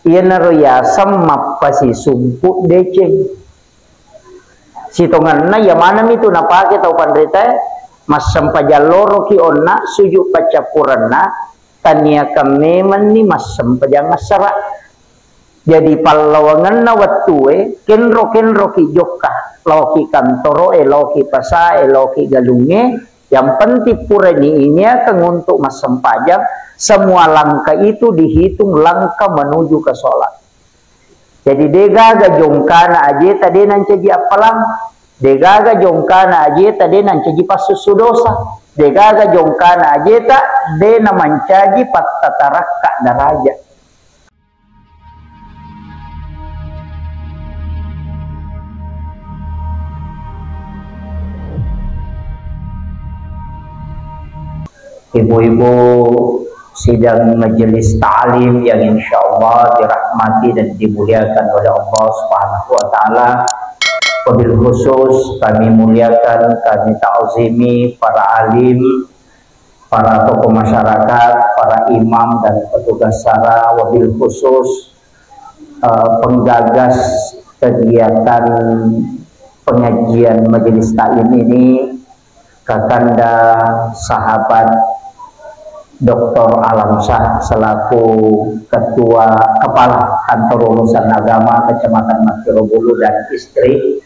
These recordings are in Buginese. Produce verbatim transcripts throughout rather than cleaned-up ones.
Iyanaro yaseng mappasisumpu deceng. Sitongenna iya maneng mitu napake tau panritae, massempajang loroki onna, sujud paccappurenna, taniakan memenni massempajang assara. Jadi pallawangenna wettue, kenro-kenroki jokka, laoki kantoroe, laoki pasae, laoki galungnge, yang penting purani iniakeng untuk massempajang, semua langkah itu dihitung langkah menuju ke sholat. Jadi degaga jongkana ajeta de nancaji appalang, degaga jongkana ajeta de nancaji passussu dosa, degaga jongkana ajeta de namancaji pattatarakka daraja. Ibu-ibu sidang majelis ta'lim yang insya Allah dirahmati dan dimuliakan oleh Allah Subhanahu wa Ta'ala. Wabil khusus kami muliakan, kami ta'zimi para alim, para tokoh masyarakat, para imam dan petugas sara, wabil khusus eh, penggagas kegiatan pengajian majelis taklim ini, Kakanda sahabat Doktor Alamsyah selaku ketua kepala kantor urusan agama Kecamatan Matirobulu dan istri,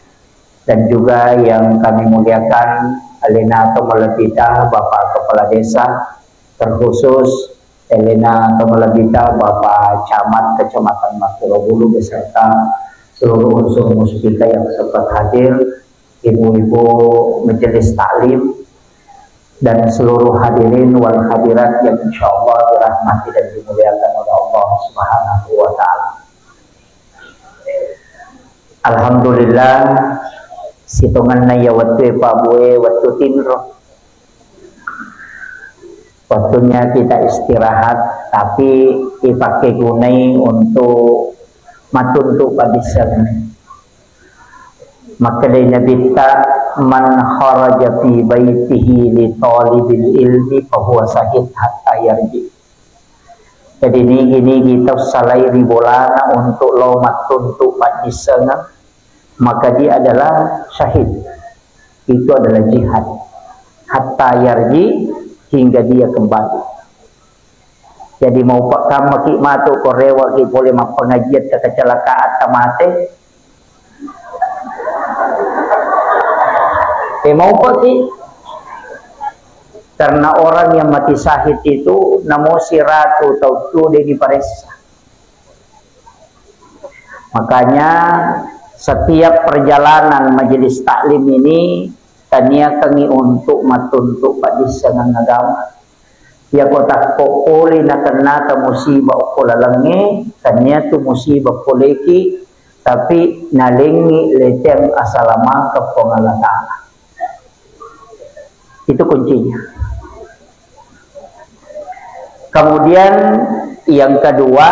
dan juga yang kami muliakan Alena atau Melebita, Bapak Kepala Desa, terkhusus Elena atau Melebita, Bapak Camat Kecamatan Matirobulu beserta seluruh unsur muspika yang sempat hadir, ibu-ibu majelis taklim, dan seluruh hadirin wal hadirat yang insya Allah dirahmati dan dimuliakan oleh Allah Subhanahu wa Ta'ala. Alhamdulillah, sitongenna iya wettue Pak Bue, wettu tinro. Waktunya kita istirahat, tapi dipakai gunai untuk matuntu paddisseng. Makkedai Nabitta, "Man kharaja fi baitihi li talibil ilmi fahuwa syahid hatta yarji." Jadi nigi-nigi tau salai ri bolana untuk lo mattuntu paddissengeng, maka dia adalah syahid. Itu adalah jihad. Hatta yarji, hingga dia kembali. Jadi mau pakkammaki matu ko rewaki pole mappengajian ta kecelakaan ta mate. Eh, mau paki? Karena orang yang mati syahid itu namosi ratu tau tu de diparessa. Makanya setiap perjalanan majelis taklim ini taniakangi untuk matuntu paddissengeng agama. Iya ko takko pole nakennata musibah okko lalengnge, tania tu musibah poleki, tapi nalengngi leteng asalamaka Puang Allah Ta'ala. Itu kuncinya. Kemudian yang kedua,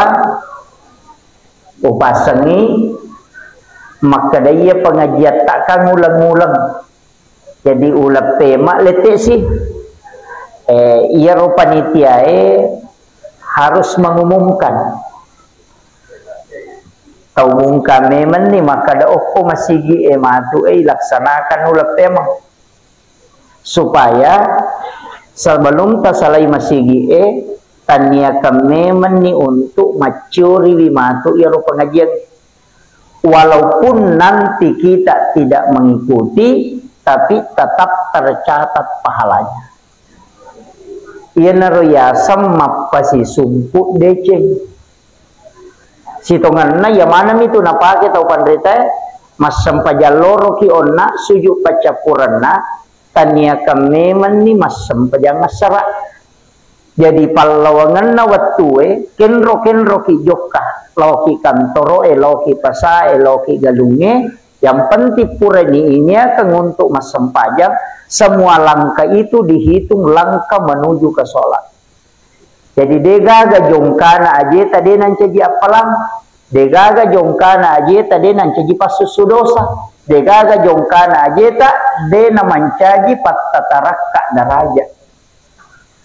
upasengi makkedaiya pengajian takkan uleng-uleng. Jadi uleng pema letesi. Eh, iyaro panitiae harus mengumumkan. Tau mungka memenni makkada okko masigi e matu e ilaksanakan uleng pemeng. Supaya sebelum tasalai masigi e, taniakan memenni untuk maccuriwi matu iyaro pengajian. Walaupun nanti kita tidak mengikuti, tapi tetap tercatat pahalanya. Iyanaro yaseng mappasisumpu deceng. Sitongenna iya maneng mitu napake tau panritae, massempajang loroki onna, sujud paccappurenna, taniakan memenni massempajang assara. Jadi pallawangenna wettue, kenro-kenroki jokka, laoki kantoroe, laoki pasae, laoki galungnge, yang penting purani iniakeng untuk massempajang, semua langkah itu dihitung langkah menuju ke sholat. Jadi degaga jongkana ajeta de nancaji appalang, degaga jongkana ajeta de nancaji passussu dosa, degaga jongkana ajeta de namancaji pattatarakka daraja.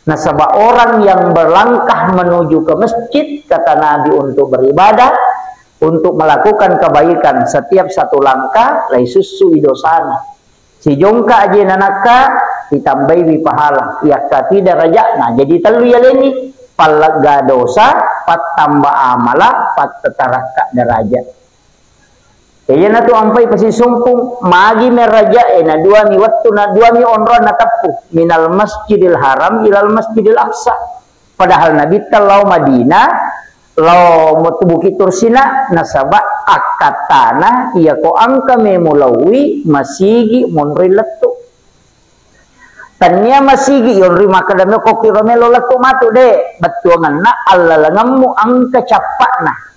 Nasaba orang yang berlangkah menuju ke masjid, kata Nabi, untuk beribadah, untuk melakukan kebaikan, setiap satu langkah laisussui dosana. Sijongka ajena nakka, itambaiwi pahala, iyakkati daraja'na. Jadi tellu yalenni, pallegga dosa, pattamba amala, pattetarakka daraja. Iyanatu ampai pasisumpung, magi meraja e, na duami wettu, na duami onrong nateppu, minal masjidil haram ilal masjidil aqsa. Padahal Nabitta lao Madinah, lao Bukit Tursina, nasaba akkattana iyako engka memulaui masigi monri lettu. Tania masigi yonri makkeda meko kiro melo lettu matu de, bettuangenna allalengemmu engka cappa'na.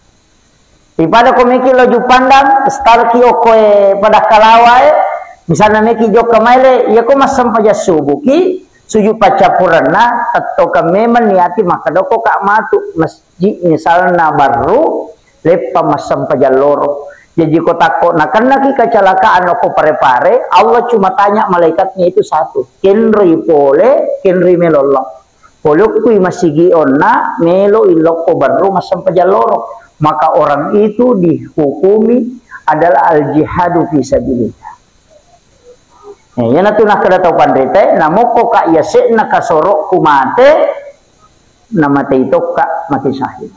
Ipada ko meki lo Juppandang, starki okkoe pada kalawae, misalna meki jokka maile, iyako massempajang subuki, sujud paccappurenna, tettokeng memang niati makkeda ko ka matu masjid misalna barru, leppa massempajang loro. Jaji ko takko nakennaki kecelakaan okko Pare-Pare, Allah cuma tanya malaikatnya itu satu, kenroi pole, kenroi melo lao. Polokkui masigi onna, melo ilokko barru massempajang loro. Maka orang itu dihukumi adalah al-jihadu fi sabilillah. Eh, iyanatu nakkeda tau panrita, namokko ka yase'na kasorokku mate, namatei tokka mati syahid.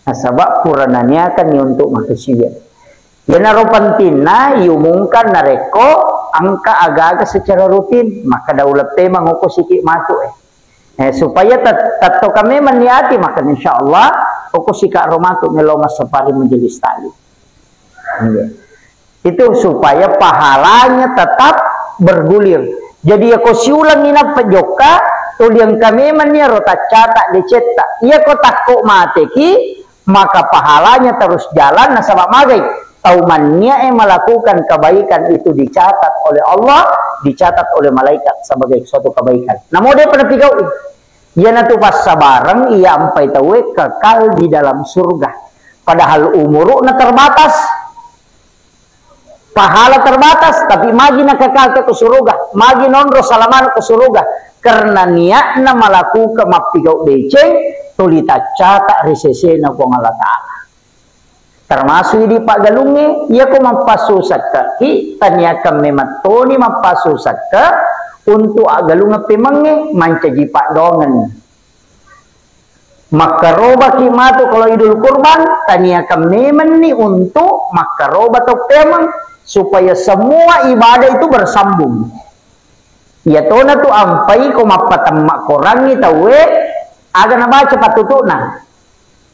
Nasaba pura naniakanni untuk makasiwiang. Iyanaro pentingna iumumkan narekko engka aga-aga secara rutin, makkeda uleng memang okko siki matu e. Eh, supaya tet-, tettokeng memang niati, maka insyaallah okko sika ro matu melo massapari majelis taklim. Iya. Itu supaya pahalanya tetap bergulir. Jadi, yako siulang inappa jokka, tuli engka memang iyaro taccata decetta. Iyako takko mateki, maka pahalanya terus jalan, nasaba magai? Tau manniae melakukan kebaikan itu dicatat oleh Allah, dicatat oleh malaikat sebagai suatu kebaikan. Namo depa napigau'i. Iyanatu passabareng iya ampai tauwe kekal di dalam surga. Padahal umuru'na terbatas. Pahala terbatas, tapi magi nakekal ke suruga, magi nonro salamana ke suruga. Karena niatna malakukan mappigau deceng, tuli taccata ri sesena Puang Allah Ta'ala. Termasuk idi paggalungnge, iyako mappasusakkaki, taniakan memettoni mappasusakke untuk aggalungnge pemengnge, mancaji paddoangenni. Makkarobaki matu kalau Idul Kurban, taniakan memenni untuk makkaroba tau pemeng, supaya semua ibadah itu bersambung. Iyatona tu ampai ko mappatemma korangngi tauwe, aga nabaca pattutu'na.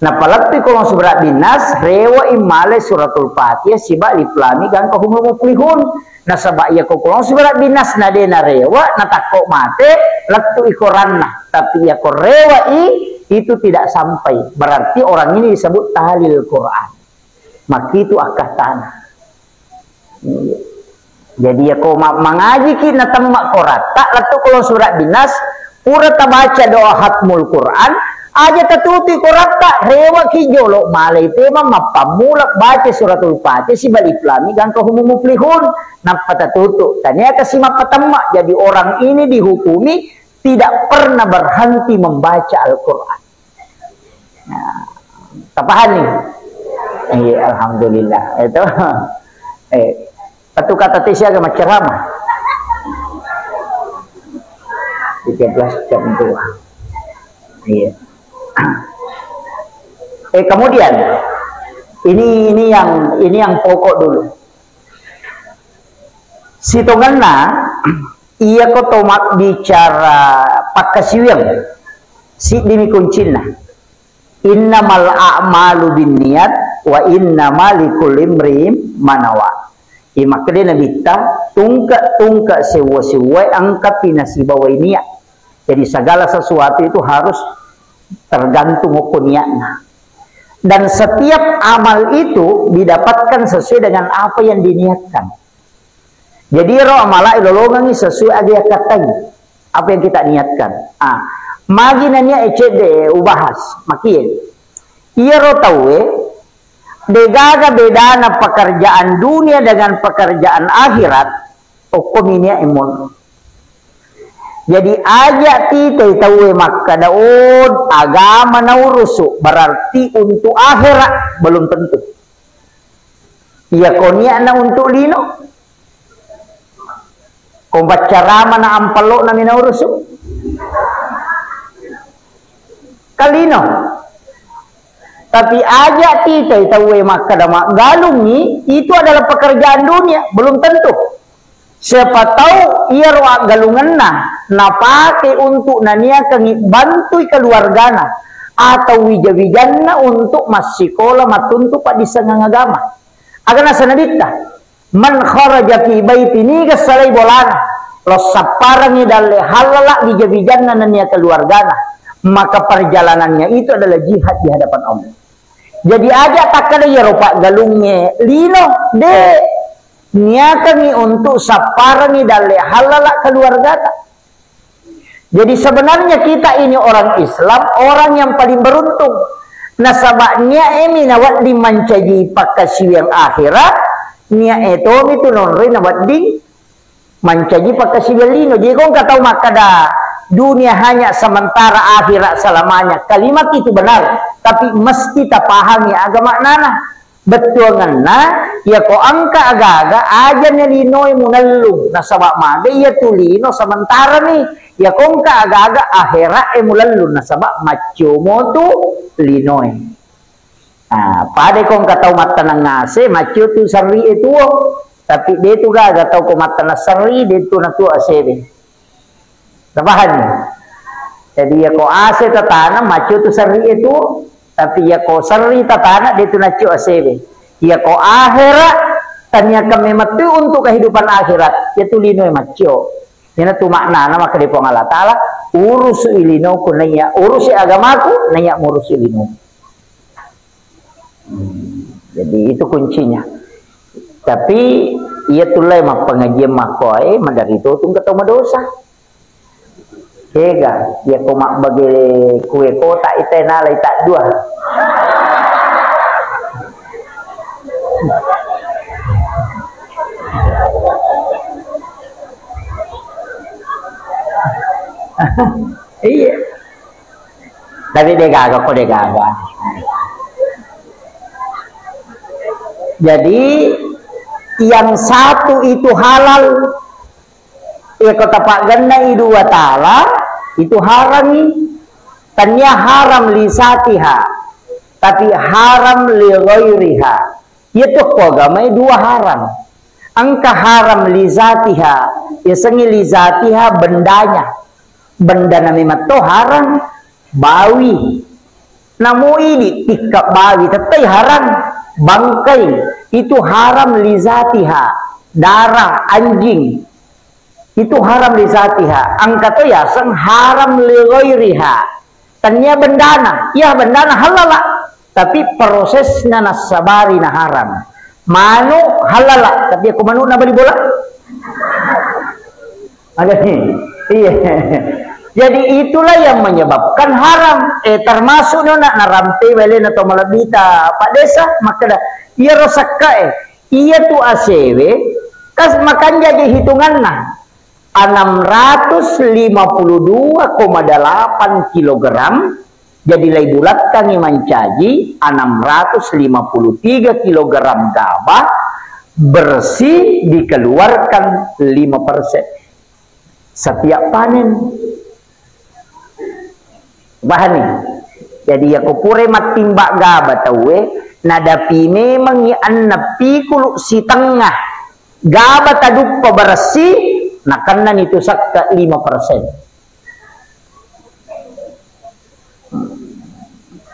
Napaleppui ko langsung berat binas, rewa immale suratul Fatihah siba liflami gangka humul muflihun. Nasaba iyako ko langsung berat binas na de narewa, natakko mate, lettu i koranna. Tapi iyako rewa i, itu tidak sampai. Berarti orang ini disebut tahlil Quran. Makitu akkattana. Jadi, yako ma-, mangajiki natemma koratta, lettu ko langsung berat binas, pura tabaca doa hatmul Quran, aja tatutui koratta, rewaki jolo, malai pemeng mappammula baca suratul Fatihah siba liflami gangka humul muflihun, nappa tatutu. Tania kasi mappatemma, jadi orang ini dihukumi tidak pernah berhenti membaca Al-Quran. Nah, tapahani? Iya, alhamdulillah. Itu. Eh, satu kata tesi aga maccarama. Tiga belas jam dua. Iya. Eh, kemudian ini, ini yang, ini yang pokok dulu. Sitongenna, iyako to mabbicara pakkasiwiang, siddimi kuncinna. Innamal a'malu binniyat wa innama likulli imri'in ma nawa. Iya makkeda Nabitta, tungke-tungke sewwa-sewwae engkapi nasibawai niat. Jadi segala sesuatu itu harus tergantung okko niatna. Dan setiap amal itu didapatkan sesuai dengan apa yang diniatkan. Jadi ro amala ilolongengi sesuai aga yakkattai apa yang kita niatkan. Ah, magi nania cedde ubahas, makie. Iyaro tauwe, degaga bedana pekerjaan dunia dengan pekerjaan akhirat, okkomi nia emon. Jadi aja' titai tauwe makkada, "Oh, agama naurusu, berarti untuk akhirat." Belum tentu. Iya ko niatna untuk lino, ko paccarama na ampalokna mi naurusu. Kan lino. Tapi aja' titai tauwe makkada maggalungngi, itu adalah pekerjaan dunia, belum tentu. Siapa tahu iyaro aggalungenna napake untuk naniakangngi bantui keluargana atau wija-wijanna untuk massikola mattuntu paddissengang agama. Aga naseng Nabitta, "Man kharaja fi baiti," niga salai bolana, lo sapparangngi dalle hallala wija-wijanna nennia keluargana, maka perjalanannya itu adalah jihad di hadapan Allah. Jadi aja' takkada iyaro paggalungnge lino, de'. Niakangngi untuk sapparangngi dalle hallala keluargata. Jadi sebenarnya kita ini orang Islam, orang yang paling beruntung. Nasaba' nia'emi nawedding mancaji pakkasiwiang akhirat, nia'e tomi tu nonroi nawedding mancaji pakkasiwiang lino. Jadi ko engka tau makkada, "Dunia hanya sementara, akhirat selamanya." Kalimat itu benar, tapi mesti tapahami aga maknana. Bettuangenna, iyako engka aga-aga, aja' na linoe munellung, nasaba' maga iyatu lino sementara mi. Iyako engka aga-aga, akhirat e mulellung, nasaba' maccio motu linoe. Nah, pada ko engka tau mattaneng ase, maccio tu serrie tuo. Tapi de' tu gaga tau ko mattaneng serri, de' tu natuo asebe. Tapahanni? Jadi, iyako ase tataneng, maccio tu serrie tuo. Tapi iyako serri tataneng, de' tu naccio asebe. Iyako akhirat, taniakan memettu untuk kehidupan akhirat, iyatu linoe maccio. Iyanatu maknana makkeda Puang Allah Ta'ala, "Urusu i linoku, naiya urusi agamaku, naiya murusi linoku." Hmm, jadi itu kuncinya. Tapi iyatulle mappengajian makkoe, maderri to tu engka tau madosa. Kega, iyako mabbage kue kotak ite nalai taddua. Iya. Tapi de' gaga ko, de' gaga. Jadi yang satu itu halal, iyako tapaggennai dua tala, itu harangngi. Tania haram li zatiha, tapi haram li ghairiha. Iyatu ko agamae dua haram. Engka haram li zatiha, yasengnge li zatiha bendanya. Bendana memetto haram, bawi. Namo idi tikka bawi, tettai haram, bangkai. Itu haram li zatiha, darah anjing. Itu haram li zatiha. Engka to yaseng haram li ghairiha. Tania bendana, iya bendana halala, tapi prosesna nassabari na haram. Manu halala, tapi iyako manu na bali bola. Magani? Iya. Jadi itulah yang menyebabkan haram. Eh, termasuk nona narampe wele na to malebbita Pak Desa, makkeda, iyaro sakka e, iyatu asewe, kas makanjaji hitunganna. Enam ratus lima puluh dua koma delapan kilogram, jadi laibulattangngi mancaji enam ratus lima puluh tiga kilogram gabah bersih dikeluarkan lima persen setiap panen. Pahani? Jadi, iyako pura mattimba gaba tauwe, nadapi memengngi enneng pikulu sitengnga gaba taduppa bersih, nakennani tu sakka lima persen.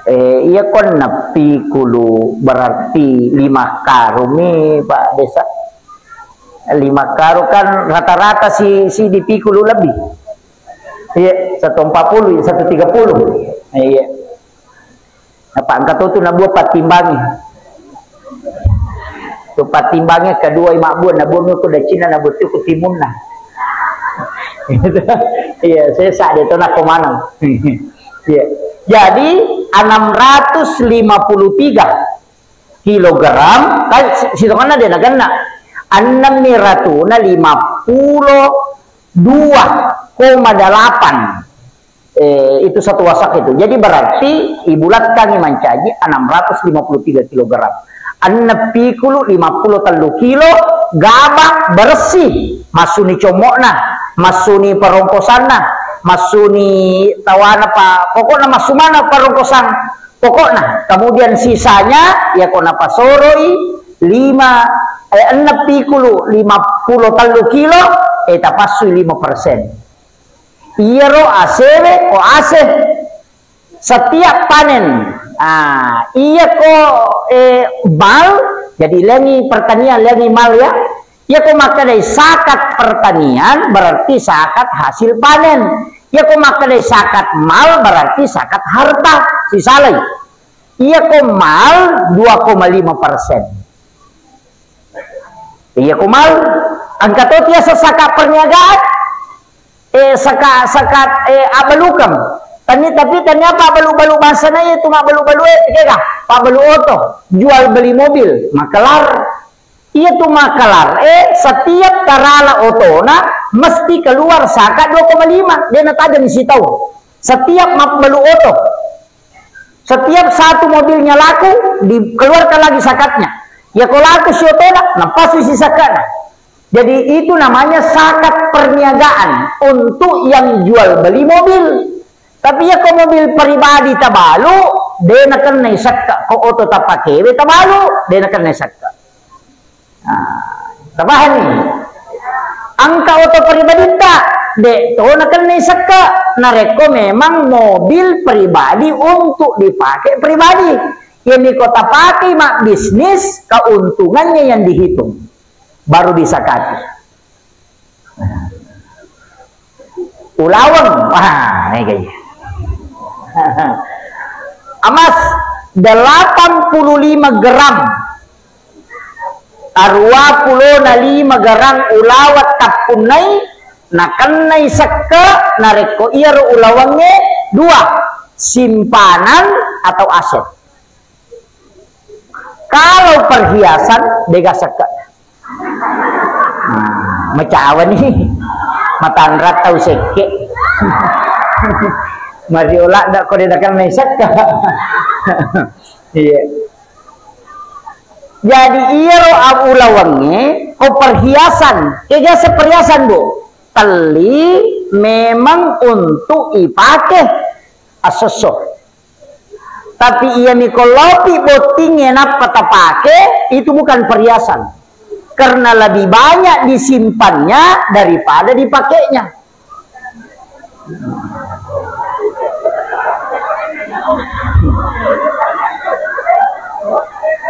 Eh, iya ko enneng pikulu berarti lima karung mi, Pak Desa. Lima karung kan rata-rata si, si di pikulu lebih. Iya, satu empat puluh, satu tiga puluh. Iya. Apa engka to tu nabuang pattimbangi. Tu pattimbangi kedua i mabbuang, nabuang ko dacinna, nabuang tu ku timunna. Iya, sesa de to nako maneng. Iya. Jadi enam ratus lima puluh tiga kilogram, kan si-, sitonganna de nagenna. Enam mi ratuna lima puluh dua koma delapan. Eh, itu satu wasak itu. Jadi berarti ibulatkangi mancaji enam ratus lima puluh tiga kilogram. Enneng pikulu lima puluh tellu kilo gaba bersih. Massuni commo'na, massuni perongkosanna, massuni tawana pa, pokokna massumana perongkosan. Pokokna, kemudian sisanya, ya ko napasoroi lima, eh, enneng pikulu lima puluh tellu kilo, eh, tapassui lima persen. Iyaro asewe ko ase setiap panen. Ah, iya ko, eh, mal, jadi lengi pertanian, lengi mal ya. Iya ko makkedai zakat pertanian, berarti zakat hasil panen. Iya ko makkedai zakat mal, berarti zakat harta. Sisalai. Iya ko mal dua koma lima persen. Iya ko mal, engka to tiasa zakat perniagaan. Eh, zakat, zakat, eh, abbalukeng. Tani, tapi tania pabbalu-balu bangsana itu, mabbalu-balu, eh, kega? Pabbalu oto, jual beli mobil, makelar. Iya tu makelar, eh, setiap tarala otona mesti keluar zakat dua koma lima, de natajeng sitau. Setiap mabbalu oto, setiap satu mobilnya laku, dikeluarkan lagi zakatnya. Ya ko laku si otona, napasui si zakatnya. Jadi itu namanya zakat perniagaan untuk yang jual beli mobil. Tapi ya ko mobil pribadi tabalu, de nakennai sekka. Ko oto tapakewe tabalu, de nakennai sekka. Nah, tapahani? Engka oto pribaditta, de to nakennai sekka. Narekko memang mobil pribadi untuk dipakai pribadi, yang ko tapakai mabbisnis, keuntungannya yang dihitung, baru disakati. Ulaweng, wah, ini kayaknya. Emas delapan puluh lima gram, arua pulona lima gram ulaweng tappunnai, nakennai sekke, narekko iyaro ulawengnge dua, simpanan atau aset. Kalau perhiasan, dega sekke. Nah, mecawa nih. Matanra tau sekke. Mariola ndak ko dedakan mai sekke. Iya. Jadi iyaro abu lawangnge ko perhiasan. Kega se perhiasan, Bu? Telli memang untuk ipake asosso. Tapi iya miko lopi bottingnge nappa tapake, itu bukan perhiasan. Karena lebih banyak disimpannya daripada dipakainya.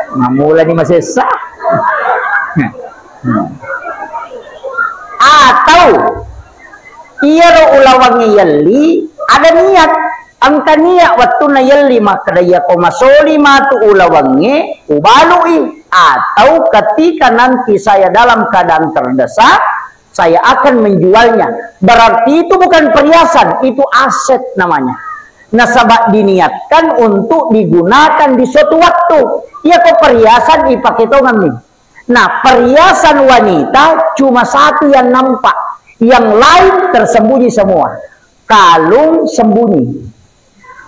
Mamula ni masessa. Atau iyaro ulawangnge yelli ada niat, engka niat wettunna yelli makkeda, "Iyako masoli matu ulawangnge, ubalui, atau ketika nanti saya dalam keadaan terdesak, saya akan menjualnya." Berarti itu bukan perhiasan, itu aset namanya. Nasaba diniatkan untuk digunakan di suatu waktu. Iyako perhiasan ipake tongenni. Nah, perhiasan wanita cuma satu yang nampak, yang lain tersembunyi semua. Kalung sembunyi,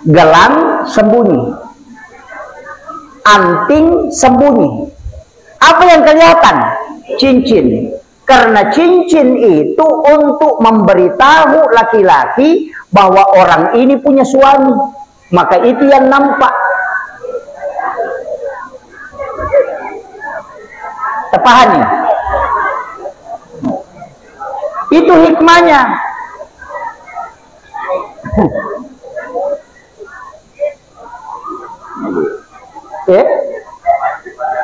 gelang sembunyi, anting sembunyi. Apa yang kelihatan? Cincin. Karena cincin itu untuk memberitahu laki-laki bahwa orang ini punya suami. Maka itu yang nampak. Terpahami? Itu hikmahnya. Eh?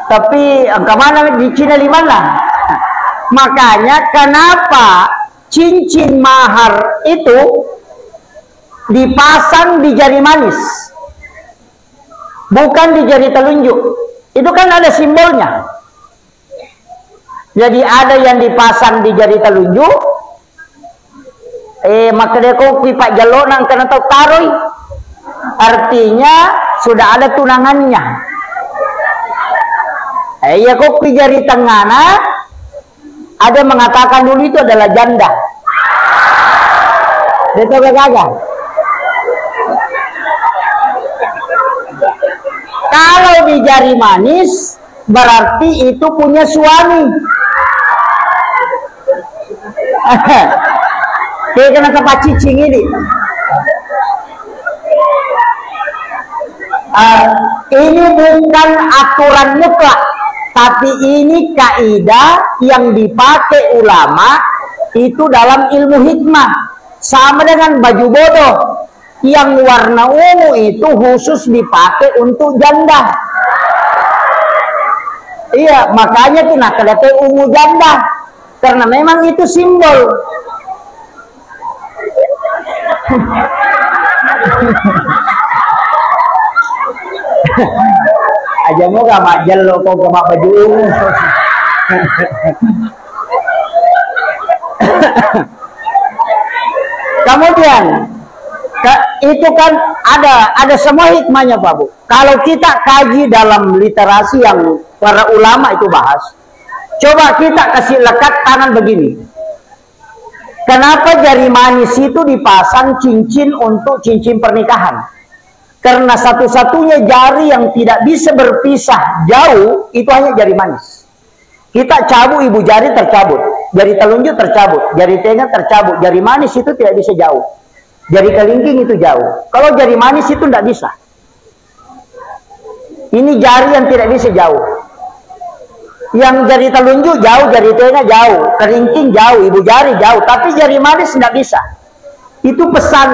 Tapi engka mana di Cina lima lah. Makanya kenapa cincin mahar itu dipasang di jari manis, bukan di jari telunjuk. Itu kan ada simbolnya. Jadi ada yang dipasang di jari telunjuk, eh, makkeda ko ki pajjallo nang kena tau taroi. Artinya sudah ada tunangannya. Eh, iya ko ki jari tengana, ada yang mengatakan dulu itu adalah janda. Itu gaga. Kalau di jari manis, berarti itu punya suami. Kayak kena kepancing ini. Ah, ini bukan aturan mutlak, tapi ini kaidah yang dipakai ulama itu dalam ilmu hikmah. Sama dengan baju bodoh. Yang warna ungu itu khusus dipakai untuk janda. Iya, makanya tuh nakkedate ungu janda. Karena memang itu simbol. Aja mau gak mak jello, kok gak mak baju ungu. Kemudian, ke-, itu kan ada, ada semua hikmahnya, Pak Bu. Kalau kita kaji dalam literasi yang para ulama itu bahas, coba kita kasih lekat tangan begini. Kenapa jari manis itu dipasang cincin untuk cincin pernikahan? Karena satu-satunya jari yang tidak bisa berpisah jauh itu hanya jari manis. Kita cabut ibu jari tercabut, jari telunjuk tercabut, jari tenga tercabut, jari manis itu tidak bisa jauh. Jari kelingking itu jauh. Kalau jari manis itu tidak bisa. Ini jari yang tidak bisa jauh. Yang jari telunjuk jauh, jari tenga jauh, kelingking jauh, ibu jari jauh, tapi jari manis tidak bisa. Itu pesan.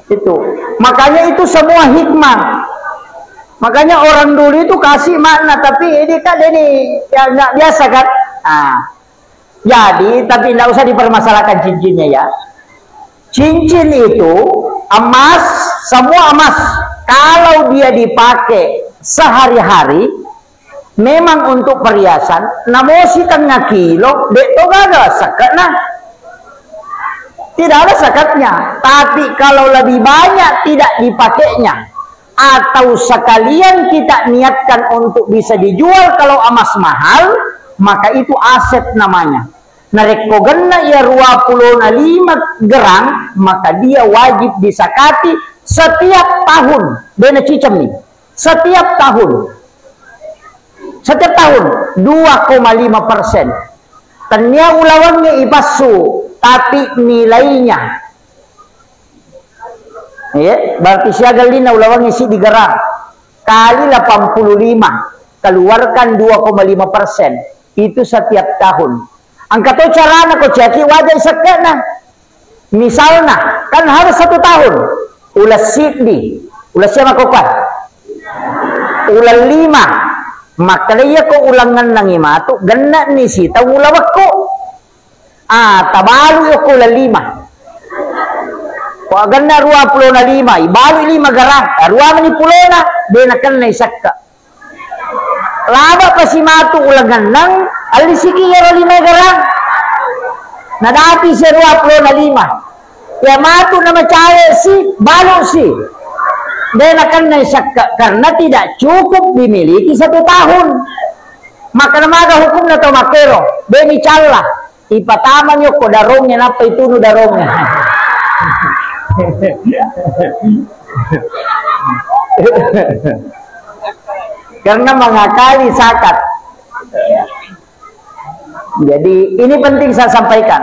Itu. Makanya itu semua hikmah. Makanya orang dulu itu kasih makna, tapi ini kan ini ya nggak biasa kan. Nah, jadi tapi nggak usah dipermasalahkan cincinnya ya. Cincin itu emas, semua emas. Kalau dia dipakai sehari-hari, memang untuk perhiasan, namosi tengah kilo, dek to gaga sekena. Tidak ada sekatnya. Tapi kalau lebih banyak tidak dipakainya, atau sekalian kita niatkan untuk bisa dijual kalau emas mahal, maka itu aset namanya. Narekko genna iya dua puluh lima gerang, maka dia wajib disakati setiap tahun. Dena cicemmi. Setiap tahun. Setiap tahun dua koma lima persen. Tennia ulawengnge ipassu, tapi nilainya, iya, berarti siaga lina ulawengnge siddi gerang kali delapan puluh lima, keluarkan dua koma lima persen. Itu setiap tahun. Engka to carana ko ciaki waja isekkena. Misalna, kan harus satu tahun. Uleng siddi, uleng sia makkokkoe? Uleng lima. Makkeda iyako uleng ennengngi matu, genna'ni sitaung ulawekku. Ah, tabalu yokko uleng lima. Ko genna dua puluh lima, ibalu lima gerang, arua meni pulona, de nakenna isekka. Laba pasi matu uleng enneng, allisiki iyaro lima gerang. Nadapi si dua puluh lima. Ya matu na macawe si, balu si. De nakenna isekka karena tidak cukup dimiliki satu tahun. Maka namaga hukumna tau makkero, de micalla. Ipatamani okko darongnge, nappa itunu darongnge. Karena mengakali zakat. Jadi, ini penting saya sampaikan.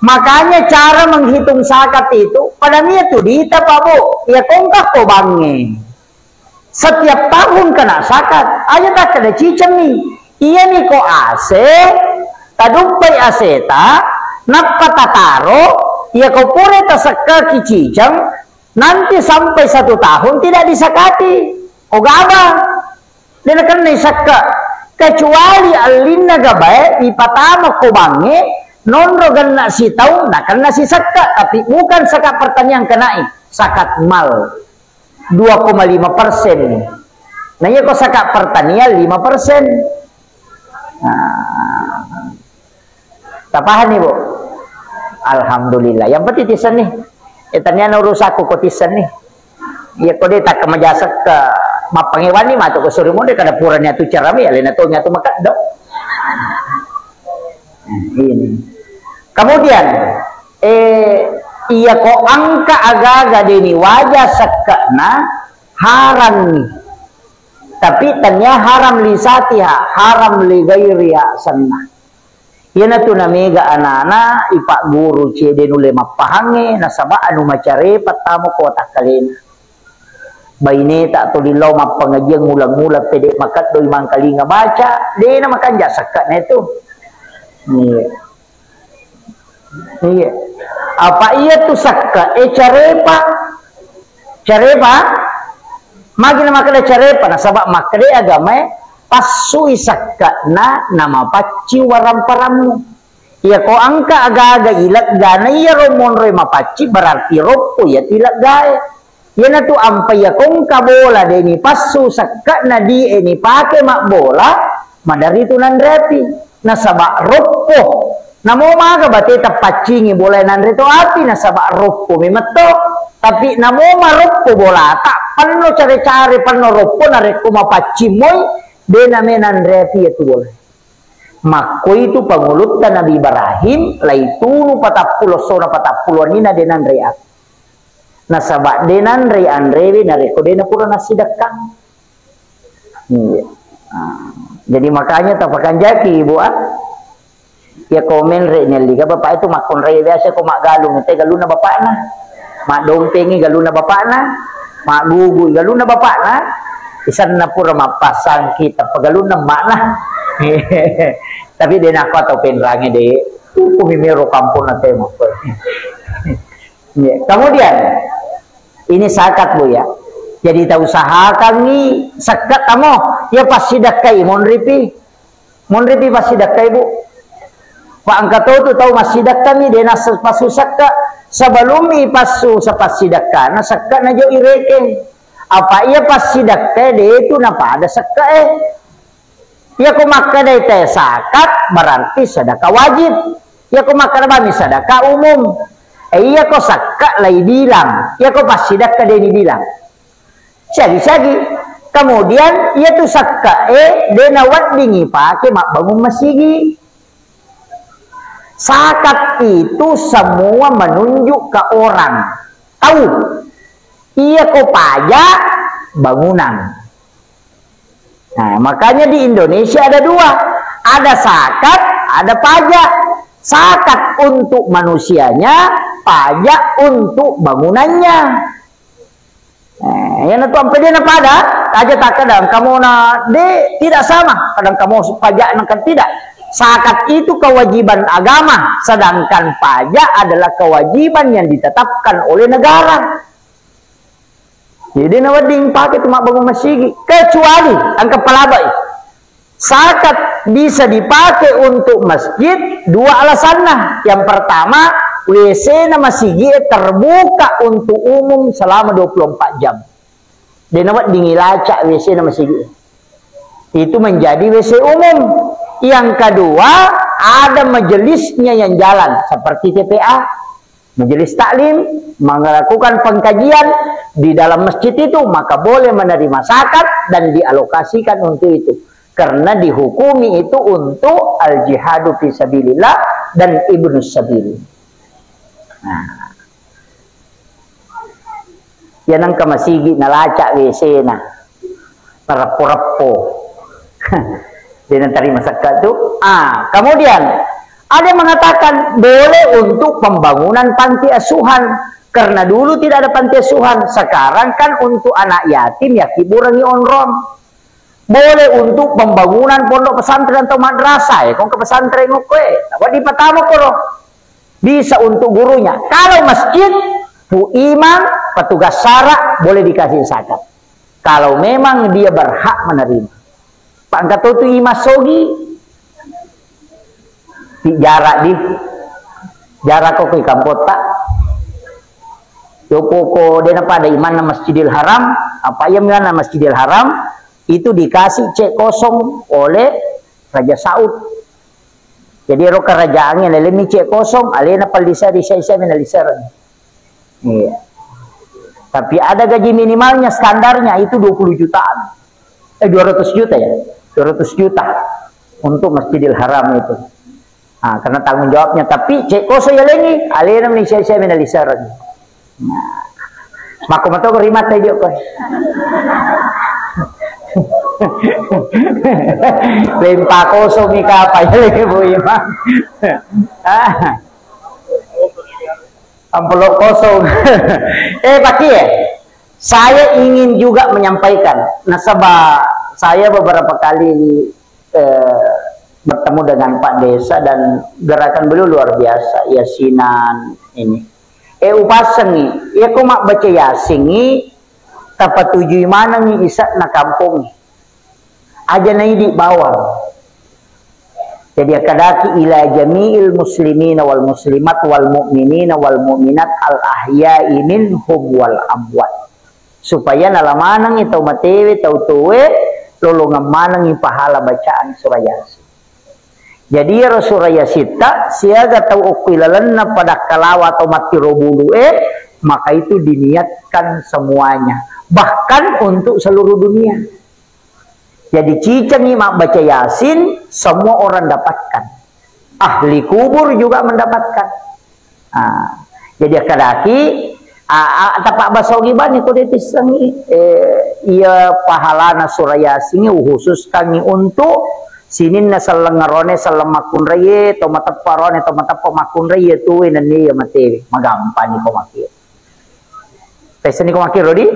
Makanya cara menghitung zakat itu, pada niat tu dita, Pak Bu. Ya, kongkak ko bangnge. Setiap tahun kena zakat. Aja takkeda cicemmi. Iyami ko ase, taduppai aseta, nappa tataro, iya ko pura tasekkaki ciceng, nanti sampai satu tahun tidak disakati. Ko gaba, de nakenna isekka. Kecuali allinna gabae ipatama ko bangnge, nonro genna sitaung, nakenna sisekka, tapi bukan zakat pertanian kenai, zakat mal. Dua koma lima persen. Nah, iya ko zakat pertanian lima persen. Nah, tapahani, Bu? Alhamdulillah. Yang penting tisseng ni. Eh, tania na urusakku ko tisseng ni. Iya ko de takka majasek ke mappangewani matu ko suri mode kada purani atu carami alena to nyatu makaddo. Ini. Kemudian, eh, iya ko engka aga-aga deni waja sekke'na, harammi. Tapi tania haram li satiha, haram li gairiha senna. Iyanatu namega anana ipagguru cede nulle mappahangnge, nasaba anu macarepa tamo ko takkalena. Baineta tuli lao mappangajiang ulang-ulang pede makeddoi mangkalinga baca, dena makanja sekke'na itu. Iya. Iya. Apa iya tu sekke, eh, carepa. Carepa? Magi na makkeda carepa, nasaba makkeda agamae passui sekke'na namapaccing waramparammu. Iya ko engka aga-aga ileggana iyaro monroe mapaccing, berarti roppo iya tu ileggae. Iyanatu ampai iya ko engka bola deni passu sekke'na die nipake mabbola, madari tu nanreapi. Nasaba roppo. Namo maga bateta paccingi bola nanre to api, nasaba roppo memetto. Tapi namo maroppo bolata, penno care-care, penno roppo, narekko mapaccing moi, de name nanreapi iya tu bola. Makkoitu pangulutta Nabi Ibrahim, laitunu patappulo sona patappulo annina de nanre api. Nasaba de nanre anrewe narekko de napura nassidekkang. Iya. Ah, jadi makanya tapakanjaki ibu ah. Ya komen re nyelli ka bapak itu makkonrai biasa ko maggalung te galunna bapakna. Maddompengi galunna bapakna. Maggugu galunna bapakna. Isanna pura mappasangki tappa galunna makna. Tapi de nakko atau penrange de. Kumi mero kampung na temo. Iya. Kemudian, ini zakat, Bu, ya. Jadi, tausahakangngi sekka tamo, ya, passidakkai, monripi. Monripi passidakkai, Bu. Pak, engka to tu tau massidakkami, de nasa passu sekka. Sebelum ipassu sepassidakka, na sekka na jo irekeng. Apa iya passidakkai, de tu napada sekka, eh. Iyako makkedai te zakat, berarti sedekah wajib. Iyako makkeda bami sedekah umum. Eh, iyako sekka lai bilang. Iyako passidakka deni bilang. Siagi-siagi. Kemudian, iya tu sekka, eh, dena weddingi pake mabbangun masigi. Zakat itu semua menunjuk ke orang. Tahu? Iyako pajak bangunan. Nah, makanya di Indonesia ada dua. Ada zakat, ada pajak. Zakat untuk manusianya, pajak untuk bangunannya. Eh, yang itu sampai dia pada aja tak kadang kamu na de tidak sama, kadang kamu pajak kan tidak. Zakat itu kewajiban agama, sedangkan pajak adalah kewajiban yang ditetapkan oleh negara. Jadi, nawedding pake tu mabbangun masigi, kecuali engka palabai. Zakat bisa dipakai untuk masjid, dua alasanna. Yang pertama, W C-na masigi terbuka untuk umum selama dua puluh empat jam. De nawedding ilacak W C-na masigi. Itu menjadi W C umum. Yang kedua, ada majelisnya yang jalan, seperti T P A. Majelis taklim melakukan pengkajian di dalam masjid itu, maka boleh menerima zakat dan dialokasikan untuk itu. Karena dihukumi itu untuk al-jihadu fi sabilillah dan ibnu sabil. Nah, ya nangka masigi nalacak W C-na. Nareppo-reppo. Dia nanti masakat tu. Ah, kemudian ada yang mengatakan boleh untuk pembangunan panti asuhan. Karena dulu tidak ada panti asuhan. Sekarang kan untuk anak yatim ya kiburangi onrong. Boleh untuk pembangunan pondok pesantren atau madrasah ya. Kong ke pesantren ngokoe. Apa di pertama koro? Bisa untuk gurunya. Kalau masjid, pu imam, petugas syara boleh dikasih zakat. Kalau memang dia berhak menerima. Pak engka to tu imam sogi. Di jarak di. Jarak kok ke kampota. Yo poko dena pada imanna Masjidil Haram, apa iya imanna Masjidil Haram itu dikasih cek kosong oleh Raja Saud. Jadi ero kerajaannya lelemi cek kosong, alena pallisa di saya saya mina lisarang. Iya. Tapi ada gaji minimalnya, standarnya itu dua puluh jutaan. Eh, dua ratus juta ya? Dua ratus juta untuk Masjidil Haram itu. Ah, karena tanggung jawabnya. Tapi cek koso yalengi, alena meni sia-sia mena lisereng. Nah, mako mato ri mata dio koe. Lempa kosong mi kapa yalengi Bu Imam. Ah. Amplop kosong. Eh, Pak Kiai, saya ingin juga menyampaikan. Nasaba saya beberapa kali, eh, bertemu dengan Pak Desa dan gerakan beliau luar biasa, yasinan ini. Eh, upasengi, iya ko mabbaca yasingi, tapatujui manengi isa'na kampongnge. Aja naidi bawang. Jadi akkadaki ila jami'il muslimina wal muslimat wal mu'minina wal mu'minat al ahya'i minhum wal amwat. Supaya nala manengngi tau matewe, tau tuwe, lolongeng manengngi pahala bacaan surah Yasin. Jadi iyaro surah Yasitta siaga tau okko ilalenna pada kalawa atau mattiro bulu'e, maka itu diniatkan semuanya. Bahkan untuk seluruh dunia. Jadi cicengi mabbaca Yasin, semua orang dapatkan. Ahli kubur juga mendapatkan. Ah, jadi akkadaki, ah, ah, tapabbasogi bani ko depissengi, eh, iya pahalana surah Yasin uhususkangi untuk sininna selleng arone, selleng makkunraie, to mateppa arone, to mateppa makkunraie, tuwe nennia iya matewe. Magampani ko makkiro. Pessenni ko makkiro di?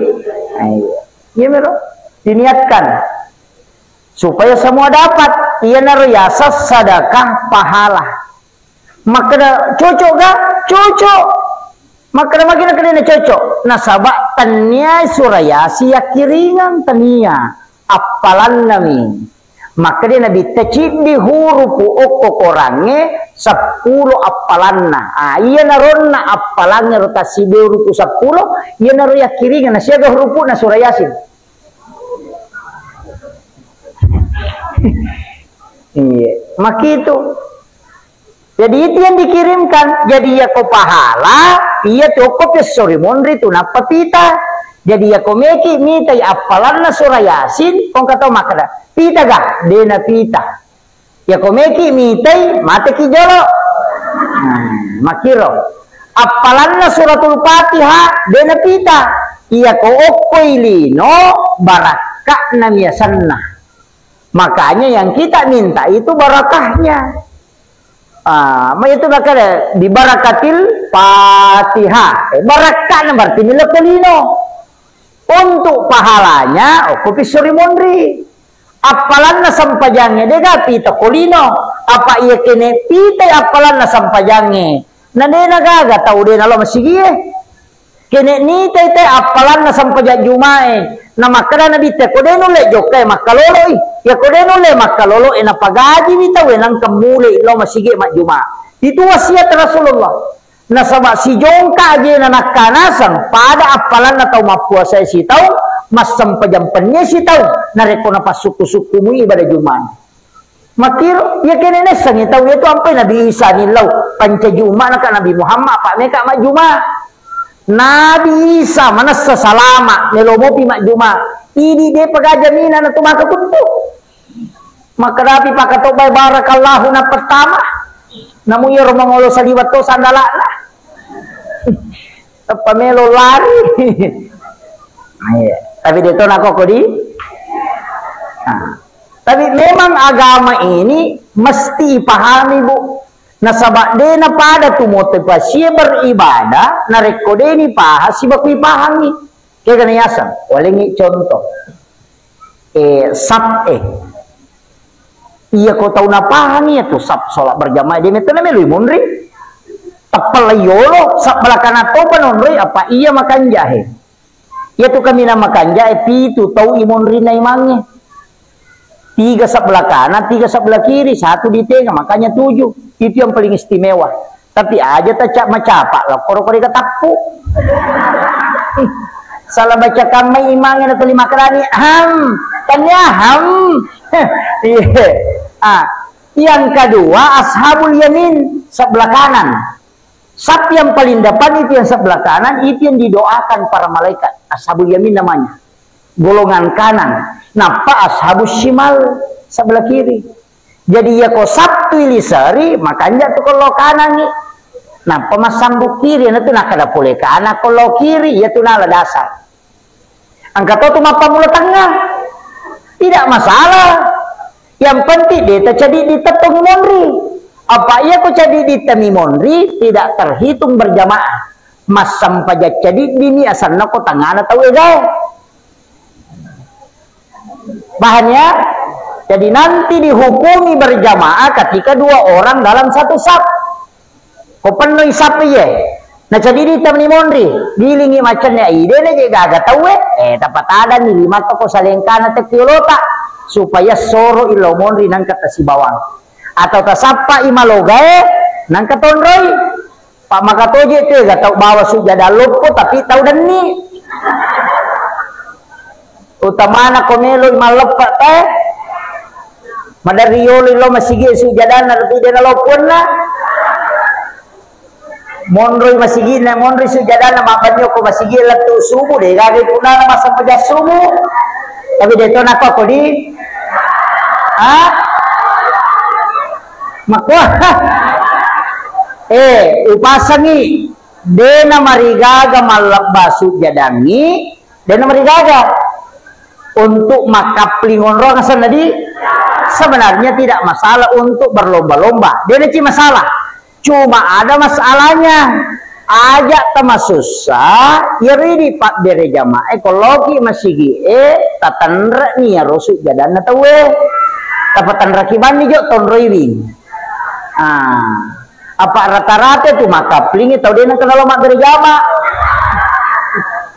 Ayo. Iya mero. Diniatkan. Supaya semua dapat. Iyanaro yaseng sedekah pahala. Makkeda, "Cocok ga?" Cocok. Makkeda, "Magi nakkeda na cocok?" Nasaba tennia surah Yasin yakkiringeng, tennia. Appalannami. Makkeda Nabitta, "Ciddi hurupu okko Korangnge seppulo appalanna." Ah, iyanaronna appalangnge ro tassiddi hurupu seppulo, iyanaro yakkiringeng, na siaga hurupu'na surah Yasin. Iya, makitu. Jadi itu yang dikirimkan. Jadi iya ko pahala, iya tu okko pessori monri tu nappa pita. Jadi iya ko meki mitai appalanna surah Yasin, kong katau makkeda, "Pita ga?" De na pita. Iya ko meki mitai, mateki jolo. Nah, makkiro. Appalanna suratul Fatihah, de na pita. Iya ko okkoi lino, barakka'na miasanna. Makanya yang kita minta itu barakahnya. Ah, ma itu makanya di barakatil Fatihah. Eh, barakahna berarti mileko lino. Untuk pahalanya, okko pissori monri. Appalanna sempajangnge dega pita ko lino. Apa iya kene pita appalanna sempajangnge. Na dena gaga tau dena lo masigie. Kene nitai te appalanna sempajang Jumae. Na makkeda Nabitta, "Ko de nulle jokkai, makkaloloi. Iya ko de nulle makkaloloe, napagajiwi tauwe nangka mulei lao masigi majjuma." Itu wasiat Rasulullah. Nasaba sijongka ajena nakkanaseng pada appalanna tau mappuasae sitaung, massempajang pennie sitaung, narekko napassukku-sukkumui ibadah Jumae. Makkiro, iya kene naissengngi tau iya tu ampai Nabi Isa nillau, pancaji umma naka Nabi Muhammad, apa meka majjuma. Nabi Isa manessa salama, melo mopi majjuma. Idi depa gaga mina natu maka kuttu. Makkadapi pakatobbai barakallahu na pertama. Namu iyaro mangolo saliweng to sandala'na. Teppa melo lari. Iya. Tapi de to nako kodi. Nah. Tapi memang agama ini mesti ipahami, Bu. Nasaba de napada tu motivasie beribadah, narekko de nipahang sibaku ipahangi. Kegana yaseng, walengi contoh. Eh, sap, eh. Iya ko tau napahangi ya tu sap sholat berjamaah, de metto na meloi monri. Teppella yolo, sap belakana topa nonroi, apa iya makanjahe. Iyatu kaminang makanjae pitu tau imonrinna imangnge. Tiga sebelah kanan, tiga sebelah kiri, satu di tengah, makanya tujuh. Itu yang paling istimewa. Tapi aja ta ca-, macapa, lokkoro kore katappu. Salah baca kamai imangnge na tuli makarani, ham, tania ham. Iya. Ah, yang kedua ashabul yamin, sebelah kanan. Saf yang paling depan itu yang sebelah kanan, itu yang didoakan para malaikat. Ashabul yamin namanya. Golongan kanan. Nappa ashabus shimal, sebelah kiri. Jadi iya ko saf Tui liseri, makanja tu kollo kanangi. Nappa massambung kiri, na tu nakkeda pole kana kollo kiri, iya tu nala dasar. Engka to tu mappammula tengah. Tidak masalah. Yang penting de tacadiddi tettongi monri. Apa iya ko cadiddi temi monri, tidak terhitung berjamaah. Massempajang cadiddi ni asanna ko tengana tau egae. Paham ya? Jadi nanti dihukumi berjamaah ketika dua orang dalam satu saf. Ko pennoi saf iye. Na cadiddi temi monri, gilingi macenni ide na je gaga tauwe, eh, tapatadani lima toko salengkana tekki olota, supaya soro illo monri nangka tasibawang. Atau tasappa i malogae, nangka tonroi. Pak makatoje tu ga tau bawa sujada loppo tapi tau denni. Utamana ko melo i malleppa te. Maderri yolo lo masigi sujadanna tapi de naloppuanna. Monroi masigi'na, monroi sujadana, mabbanyo ko masigi lettu subuh, de gaga ipunana massempajang subuh. Tapi de to nako kodi. Ha? Makko. Eh, upasangi. De namarigaga mallebba sujadangi, de namarigaga. Untuk makkapling onrong asenna di, sebenarnya tidak masalah untuk berlomba-lomba. De naci masalah. Cuma ada masalahnya. Aja tamasussa, iyaro idi pabbere jamaah, ko loki masigi e, tatenreni iyaro sujjadanna tauwe. Tapatenreki banni jo tonroiwi. Ah, apa rata-rata tu makkaplingi tau de nengka nalo mabbere jamaah.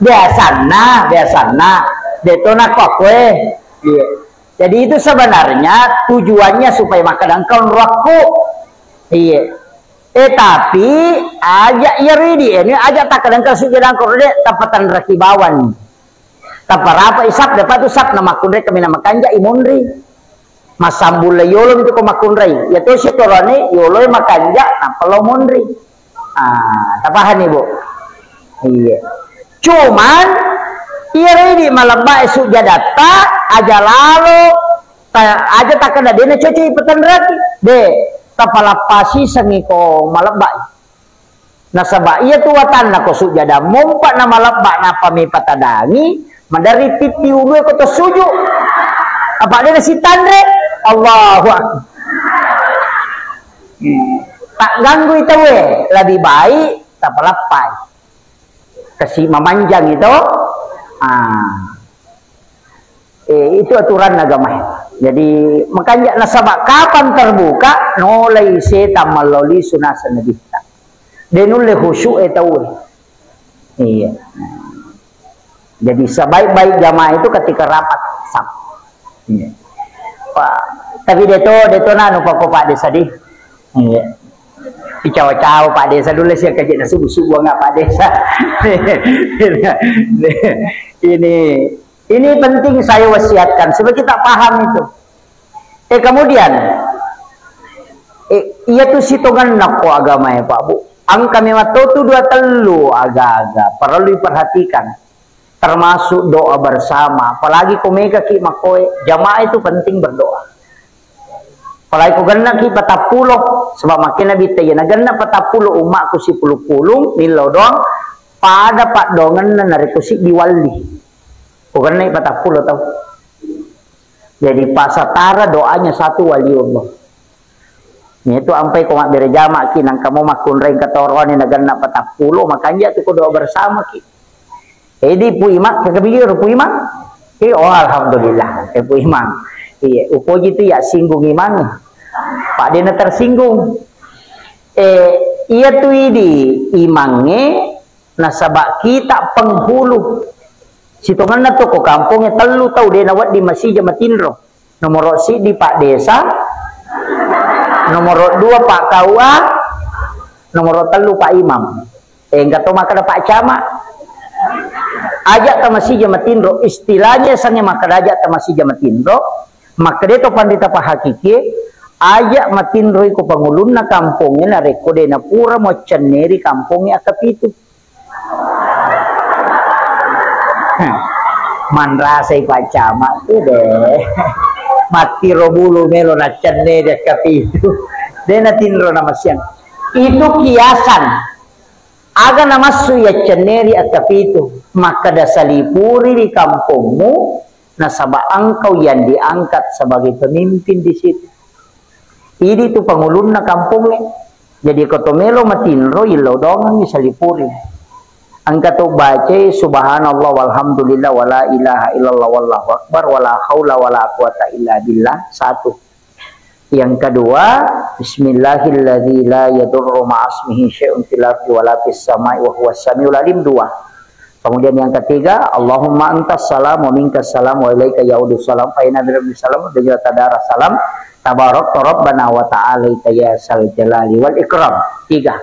Biasanna, biasanna. De to nakko koe. Iya. Jadi itu sebenarnya tujuannya supaya makkeda engka onroakku. Iya. Eh, tapi aja iyaro idi, eh, ini aja takkeda engka sujjadang koro de, tapatenreki bawang. Taparapa isap, dapat tu sap na makkunrai kami na makanja i monri. Massambung le yolo itu ko makkunrai. Ya to sitorane yolo e makanja, nappa lao monri. Ah, tapahani, Bu? Iya. Cuman, iyaro idi malebba e sujjadatta, aja lalo, ta-, aja takkeda de nacocok ipatenreki. De, tapalappasi sengi ko malebba e. Nasaba iya tu watanna ko sujjada mompa na malebba nappa mi patadangi, maderri titti ulue ko to suju. Apa de nasitanre? Allahu Akbar. Tagganggui tauwe, lebih baik tapalappai. Kasi mamanjang itu. Ah. Eh, itu aturan agama. Jadi, makanya nasaba kapan terbuka, nolai setan maloli sunasa nabitta. De nulle khusyuk e tauwe. Iya. Jadi sebaik-baik jamaah itu ketika rapat saf. Iya. Pak, tapi de to, de to nanu pako Pak Desa di. Iya. Dicawa-cawa Pak Desa dulu sih kerja subuh-subuh nggak Pak Desa. Ini Ini penting saya wasiatkan supaya kita paham itu. Eh, kemudian, eh, iya tu sitongenna ko agama ya, Pak Bu. Engka memang to tu dua tellu aga-aga perlu diperhatikan. Termasuk doa bersama. Apalagi ko mega ki makkoe, jamaah itu penting berdoa. Apalagi ko genna ki patappulo, sebab makkeda Nabitta iya na genna patappulo ummakku sipulung-pulung, millau doang, pada paddoangenna narekko siddi walli. Ko gennai patappulo tau. Jadi, pasatara doanya satu waliullah. Itu ampai ko mabbere jama ki, nangka mo makkunrai engka toroane na genna patappulo, makanja tu ko doa bersama ki. Edi Pu Imang, kekabiro Pu Imang? Eh, oh, alhamdulillah, eh, Pu Imang. Iya, upoji tu ya singgung Imang. Pak Dena tersinggung. Eh, iya tu idi Imangnge, nasaba kita penghulu. Sitongenna to ko kampongnge tellu tau de nawedding masija matinro. Nomoro siddi Pak Desa, nomoro dua Pak K U A, nomoro tellu Pak Imam. Eh, engka to makkeda Pak Camat. Aja tamasija matinro, istilahnya sange makkeda aja tamasija matinro, makkeda to pandita pahakikie, aja matinro iko pangulunna kampongnge narekko de napura muaccenneri kampongnge akkapitu. Manrasai Pak Camat tu deh. Mattiro bulu melo naccenne dia kapitu. De' natinro namasiang. Itu kiasan. Aga namassu yaccenneri akkapitu, makkeda salipuri ri kampongmu, nasaba engkau yang diangkat sebagai pemimpin di situ. Idi tu pangulunna kampongnge. Jadi ko to melo matinro, illau dongengngi salipuri. Engka to bacai subhanallah walhamdulillah wala ilaha illallah wallahu akbar wala haula wala quwata illa billah. Satu. Yang kedua, bismillahilladzi la yadurru ma'asmihi syai'un fil ardi wala fis sama'i wa huwas samiul alim. Dua. Kemudian yang ketiga, Allahumma antas salam wa minkas salam wa ilaika ya'udus salam fa inna salam wa jalla tadara salam tabarak rabbana wa ta'ala ya sal jalali wal ikram. Tiga.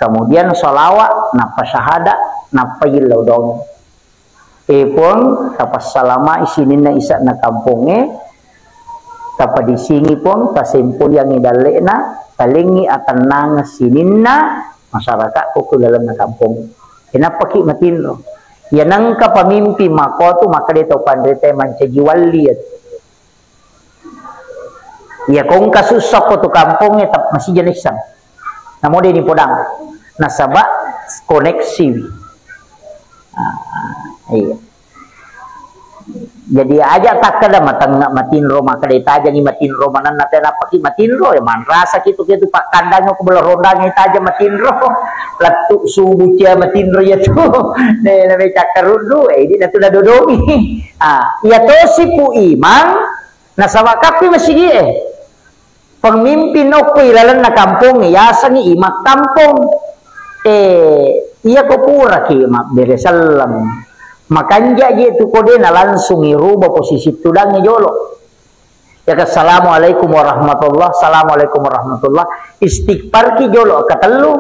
Kemudian salawat, nappa syahadat, nappa illau dong. E Puang, tapassalamai sininna isa'na kampongnge, tapadisingi Puang, tasempoyangi dalle'na, talengngi atennangeng sininna masyarakat ko ku lalenna kampong. Kenappaki matinro. Iya nengka pamimpin makotu, maka de tau panrita mancaji walli ya. Iya ko engka sussa ko tu kampongnge tap masija naisseng. Namo de ni podang. Nasaba koneksi. Ah, iya. Jadi aja takkeda matengnga matinro, makkeda tajangi matinro manenna, tenapaki matinro, ya manrasa kitu kitu pakkandang ko bela rondang taja matinro. Lettu subuh cia matinro ya tu. Ne na becakkaruddu, eh, ini natu nadodongi. Ah, iya tosi pu imang, nasaba kappi masigi e. Pemimpin okko ilalenna kampong, yasengngi imang kampong. Eh, iya ko puraki mabbere selleng. Makanja je tu ko de na langsung iruba posisi tudangnge jolo. Ya, assalamualaikum warahmatullah, assalamualaikum warahmatullah. Istighfar ki jolo katellu.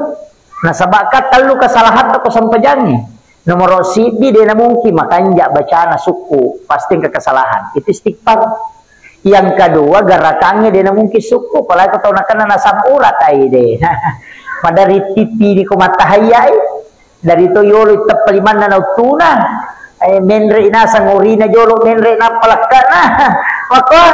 Nasaba ka tellu kesalahan ko sempajangnge. Nomoro siddi, de na mungkin makanja bacana sukku, pasti engka kesalahan. Itu istighfar. Yang kedua, gerakangnge de na mungkin sukku, apalagi tau nakenna nasang urat ai de. Madari tipi di ko matahayai, dari to yolo teppa limanna na uttuna. Eh, menre nasang urina jolo, menre nappa lekkana. Maka,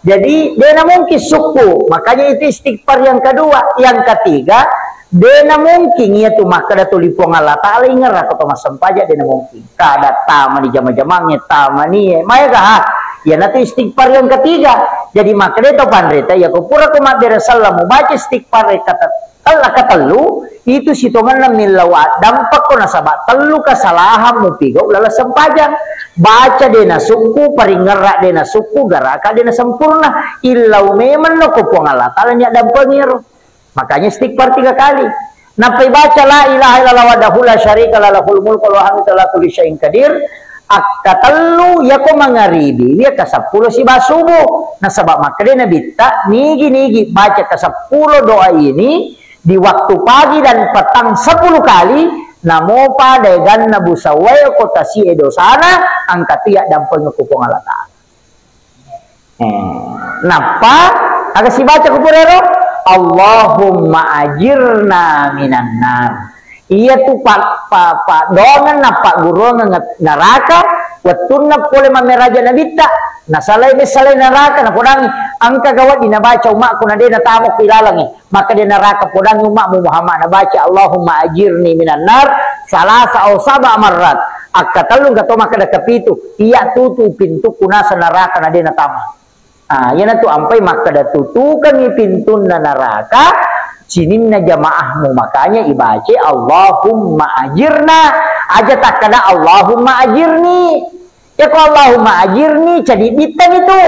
jadi de na mungkin sukku. Makanya itu istighfar yang kedua. Yang ketiga, de na mungkin iya tu makkeda tuli Puang Allah Taala ingerra ko to massempajang, de na mungkin. Kada tamani jama-jamangnge, tamani e. Maega ha? Iyanatu istighfar yang ketiga. Jadi makkeda to panrita, iya ko pura ko mabbere selleng mubaca istighfar kata Allah katellu, itu sitongenna millau addampekko nasaba tellu kesalahan mupigau laleng sempajang. Baca de na sukku, paringerra de na sukku, garaka de na sempurna. Illau memang no ko Puang Allah Taala ni addampengi ero. Makanya istighfar tiga kali. Nappai baca la ilaha illallah wahdahu la syarika la lahul mulku wa lahul hamdu ala kulli syai'in qadir. Akkatellu yako mangaribi, iya kaseppulo siba subuh. Nasaba makkeda Nabitta, nigi-nigi baca kaseppulo doa ini di waktu pagi dan petang sepuluh kali, namopa daeganna busawae ko tasie dosana, angkatu iya dampengi ku Puang Allah Taala. Eh, nappa aga sibaca ko purero? Allahumma ajirna minan nar. Iya tu pa, pa, pa doangeng nappa guruangeng neraka wettunna pole mammeraja Nabitta. Nasalai messalai neraka napodangi engka gawa di nabaca umakku na de natama ku ilalangi. Maka de naraka podangi umakmu Muhammad nabaca Allahumma ajirni minan nar salasa au saba marrat. Akkatellung ka to makkeda kapitu, iya tutu pintukku nasa naraka na de natama. Ah, iyanatu ampai makkeda tutukangi pintunna naraka sininna jamaahmu, makanya ibace Allahumma ajirna, aja takkeda Allahumma ajirni. Yako Allahumma ajirni cadi bittani tu.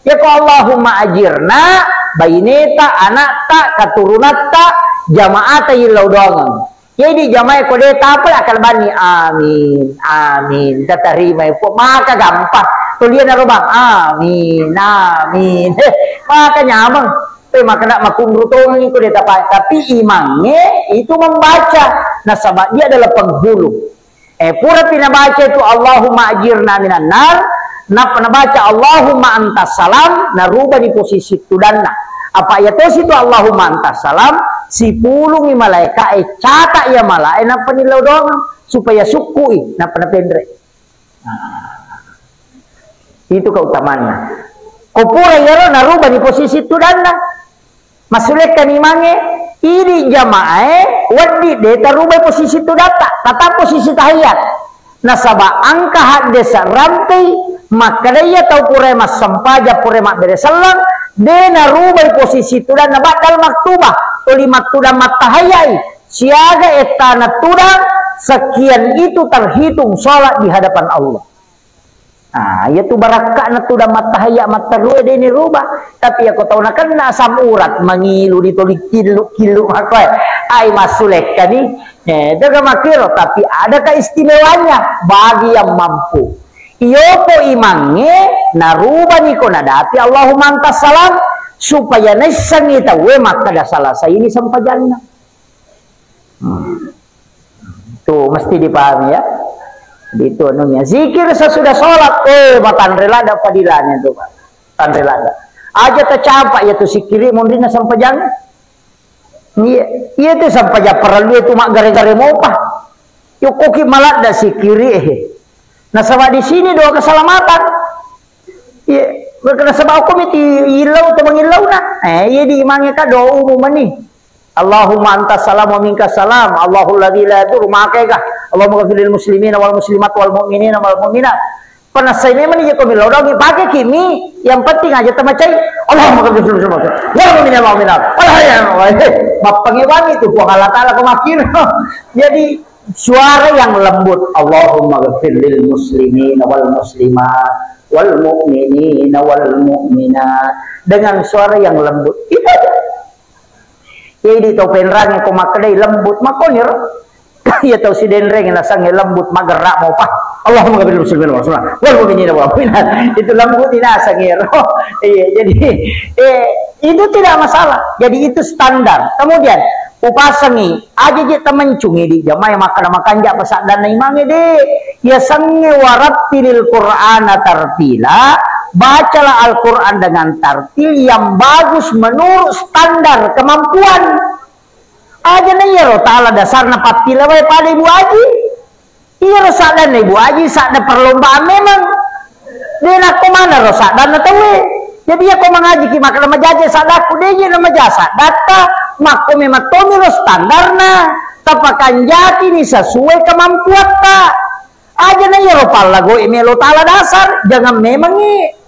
Yako Allahumma ajirna, baineta, anakta, katurunatta, jamaata illau doangeng. Jadi jamaah ko de tappa akal bani amin, amin. Tatarima ko maka gampang. Tulian aro bang amin, amin. Heh, maka nyameng. Pe maka nak makunru tongeng ko de tappa. Tapi imangnge itu membaca. Nasaba dia adalah penghulu. Eh, pura pi nabaca itu Allahumma ajirna minan nar, nappa nabaca Allahumma antas salam, narubani posisi tudanna. Apa iya tosi tu Allahumma antas salam, sipulungi malaika e cata iya malae nappa nillau doang supaya sukkui nappa napenre. Nah, itu keutamanna. Ko pura iyaro narubani posisi tudanna. Massulekkani mange, idi jamaah e, weddi de tarubai posisi tudatta, tatap posisi tahiyat. Nasaba engka haddesa rampei, makkeda iya tau pura massempajang, pura mabbere selleng, de narubai posisi tudanna ba'dal maktubah, tuli mattudang mattahayai, siaga ettana tudang, sekian itu terhitung sholat di hadapan Allah. Ah, iya tu barakka'na tudang mattahayya matterue de ni rubah. Tapi iya ko tau nakenna asam urat, mangilu di toli killu-killu makkoe. Ai massulekkani. Eh, jaga makkiro, tapi ada keistimewanya bagi yang mampu. Iyo ko imangnge narubani ko nadapi Allahumma antas salam supaya naissengi tauwe makkeda selesai ini sempajanna. Hmm. Tuh, mesti dipahami ya. Jadi itu anunya. Zikir sesudah sholat, eh, matanre lada fadilahnya tuh, Pak. Tanre lada. Aja tercampak ya tuh sikiri mondrina sampajang. Iya, iya tuh sampajang perlu itu mak gare-gare mopa. Yo koki maladda sikiri eh. Nasaba di sini doa keselamatan. Iya, karena sebab aku miti ilau atau mengilau nah. Eh, iya di imangnya kak doa umum meni. Allahumma antas salam wa minkas salam. Allahul ladzi la yadur, makega. Allahumma ghafir lil muslimina wal muslimat wal mu'minina wal mu'minat. Penasai memang iya kami lodong pakai kimi. Yang penting aja temacai. Allahumma ghafir lil muslimin wal mu'minat. Wal hayya. Mappangewangi itu Puang Allah Taala kemakin. Jadi suara yang lembut, Allahumma ghafir lil muslimin wal muslimat wal mu'minin wal mu'minat, dengan suara yang lembut. Itu aja. Jadi tau penrangi ko makkedai lembut makoni ro. Iya tau sidenreng nasange lembut magerak mau pah. Allahumma ghafir lil muslimin wal muslimat wal mu'minin wal mu'minat. Itu lembut dinasange ro. Iya, jadi eh itu tidak masalah. Jadi itu standar. Kemudian upasangi aja je temencungi di jamaah makkeda makanja pasaddanna imangnge de. Yasengnge warattilil Qur'ana tartila, bacalah Al-Quran dengan tartil yang bagus menurut standar kemampuan. Aja na iyaro tala dasarna pattila wae pada Ibu Aji. Iyaro saddanna Ibu Aji, sadda perlombaan memang. De nakko manaro saddanna tauwe. Jadi iyako mangajiki makkeda majaje saddaku, de je namaja saddatta, makko memang tomiro standarna, tapakanjakini sesuai kemampuatta. Aja na iyaro pallagoe melo tala dasar, jangan memangi.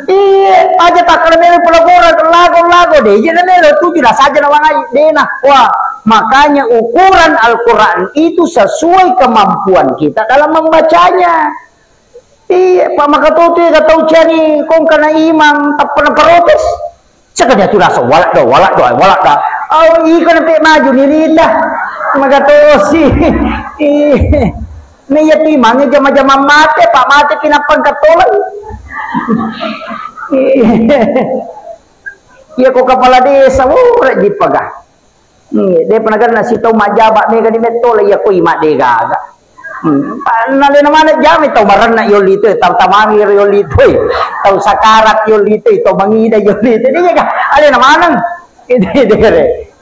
Iya, aja takkada melo pelagoran, lago-lago de, iya na melo tuju dah saja na wangai, de na. Wah, makanya ukuran Al-Quran itu sesuai kemampuan kita dalam membacanya. Iya, Pak, maka tuh tuh kata ucani kong kana imang, tak pernah protes. Sekali tu langsung walak do, walak do, walak do. Oh, iko na pe maju ni lita. Maka tosi. Iya. Nah, iya tu imang jama-jama mate, Pak, mate pinappang katolang. Iya, ko kepala desa, oh, rek dipaga. Iya, de pernah kan nasi tau majaba mega di mettola, iya ko ima de gaga. Hmm. Pa-, na lena mana jami tau marenna yolli tu, tau tamami yolli tu, tau sakarat yolli tu, tau mangida yolli tu. Dia ga, alena mana? Itu, itu,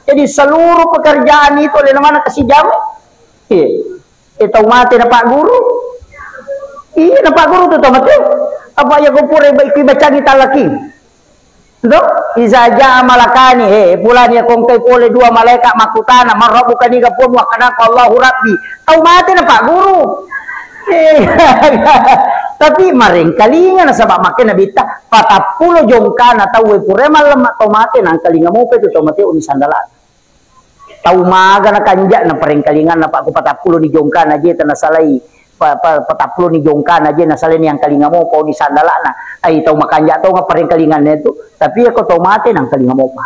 jadi seluruh pekerjaan itu alena mana kasih jami. Iya. Eh, tau mate na Pak Guru? Iya, na Pak Guru tu tau mate. Apa ya ko pura iba-, iku ibacangi talaki? Do, iza jaa malakani, eh, pulani ya kongkai pole dua malaikat makkutana, "Man rabbuka?" Niga puang, wakkadaku, "Allahu Rabbi." Tau mate na Pak Guru. Eh, tapi marengkalinga nasaba makke Nabitta, patappulo jongkana tauwe pura mallemma tau mate nangkalinga mopa itu tau mate uni sandala. Tau maga na kanja na parengkalinganna, Pak, ko patappulo ni jongkana je tanasalai, pa-, pa-, patappulo ni jongkana je nasalai ni angkalinga mopa ni sandalana. Ai tau makanja tau nga parengkalinganna itu. Tapi ya ko tau mate nangkalinga mopa.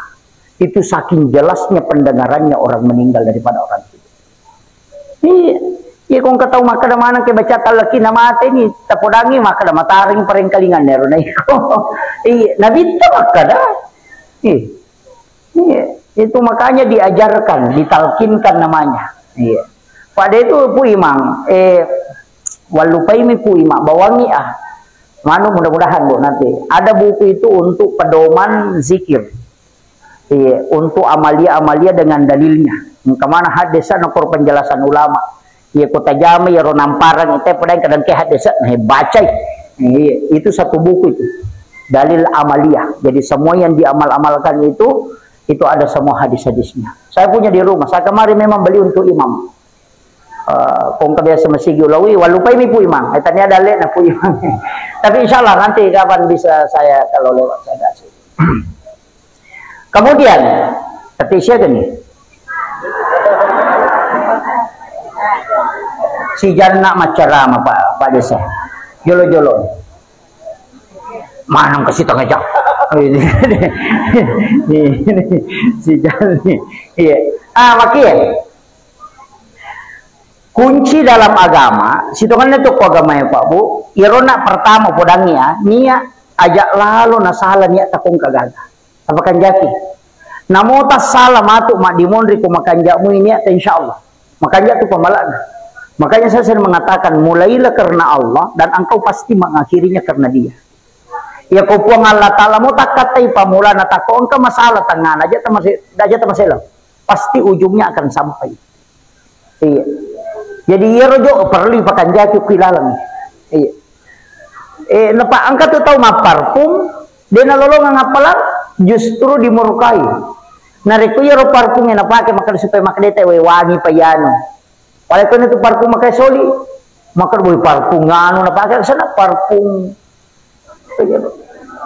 Itu saking jelasnya pendengarannya orang meninggal daripada orang hidup. Iya. Iya, kong katau makkada maneng ke baca talaki na mate ni, tapodangi makkada mataring parengkalinganna ero na iko. Iya, nabitta makkada. Iya. Iya, itu makanya diajarkan, ditalkinkan namanya. Iya. Pada itu Pu Imang, eh, wallupaimi Pu Imang, bawangi ah. Manu mudah-mudahan Bu nanti. Ada buku itu untuk pedoman zikir. Iya, untuk amalia-amalia dengan dalilnya. Engka mana hadis na kor penjelasan ulama. Iya, ko tajama ya ro namparang itu padahal kadang ke hadis na bacai. Iya, itu satu buku itu. Dalil amalia. Jadi semua yang diamal-amalkan itu Itu ada semua hadis-hadisnya. Saya punya di rumah. Saya kemarin memang beli untuk imam. Eh, kongka biasa masigi ulawi, walupai mi Pu Imam. Eh, tania dalle na Pu Imam. Tapi insya Allah nanti kapan bisa saya kalau lewat saya kasih. Kemudian, tapi siapa nih? Si Janna macarama Pak, Pak Desa. Jolo-jolo. Maneng ke si tengah jam. Si Janna. Iya. Ah, makia. Kunci dalam agama, sitongenna tu ko agama ya Pak Bu, iyaro na pertama podangi ya, niat aja lalo na salah niat takong kagaga. Apa kanjaki? Namo tassala matu maddimonri ko makanjamu ini ya, insya Allah. Makanja tu pamalana. Makanya saya sering mengatakan, mulailah karena Allah dan engkau pasti mengakhirinya karena Dia. Ya ko Puang Allah Ta'ala mau takkatai pamulana takko engka masalah tengana aja tamase-, aja tamaselo. Pasti ujungnya akan sampai. Iya. Jadi iyaro jo perlu pakanjaki ku ilaleng. Iya. Eh, napa engka tu tau mapparfum, de nalolongeng appalang, justru dimurkai. Narekko iyaro parfum e napake makkeda supaya makkeda te we wangi payanu. Padahal kena tu parfum makai soli. Makkeda boy parfum nganu napake sana parfum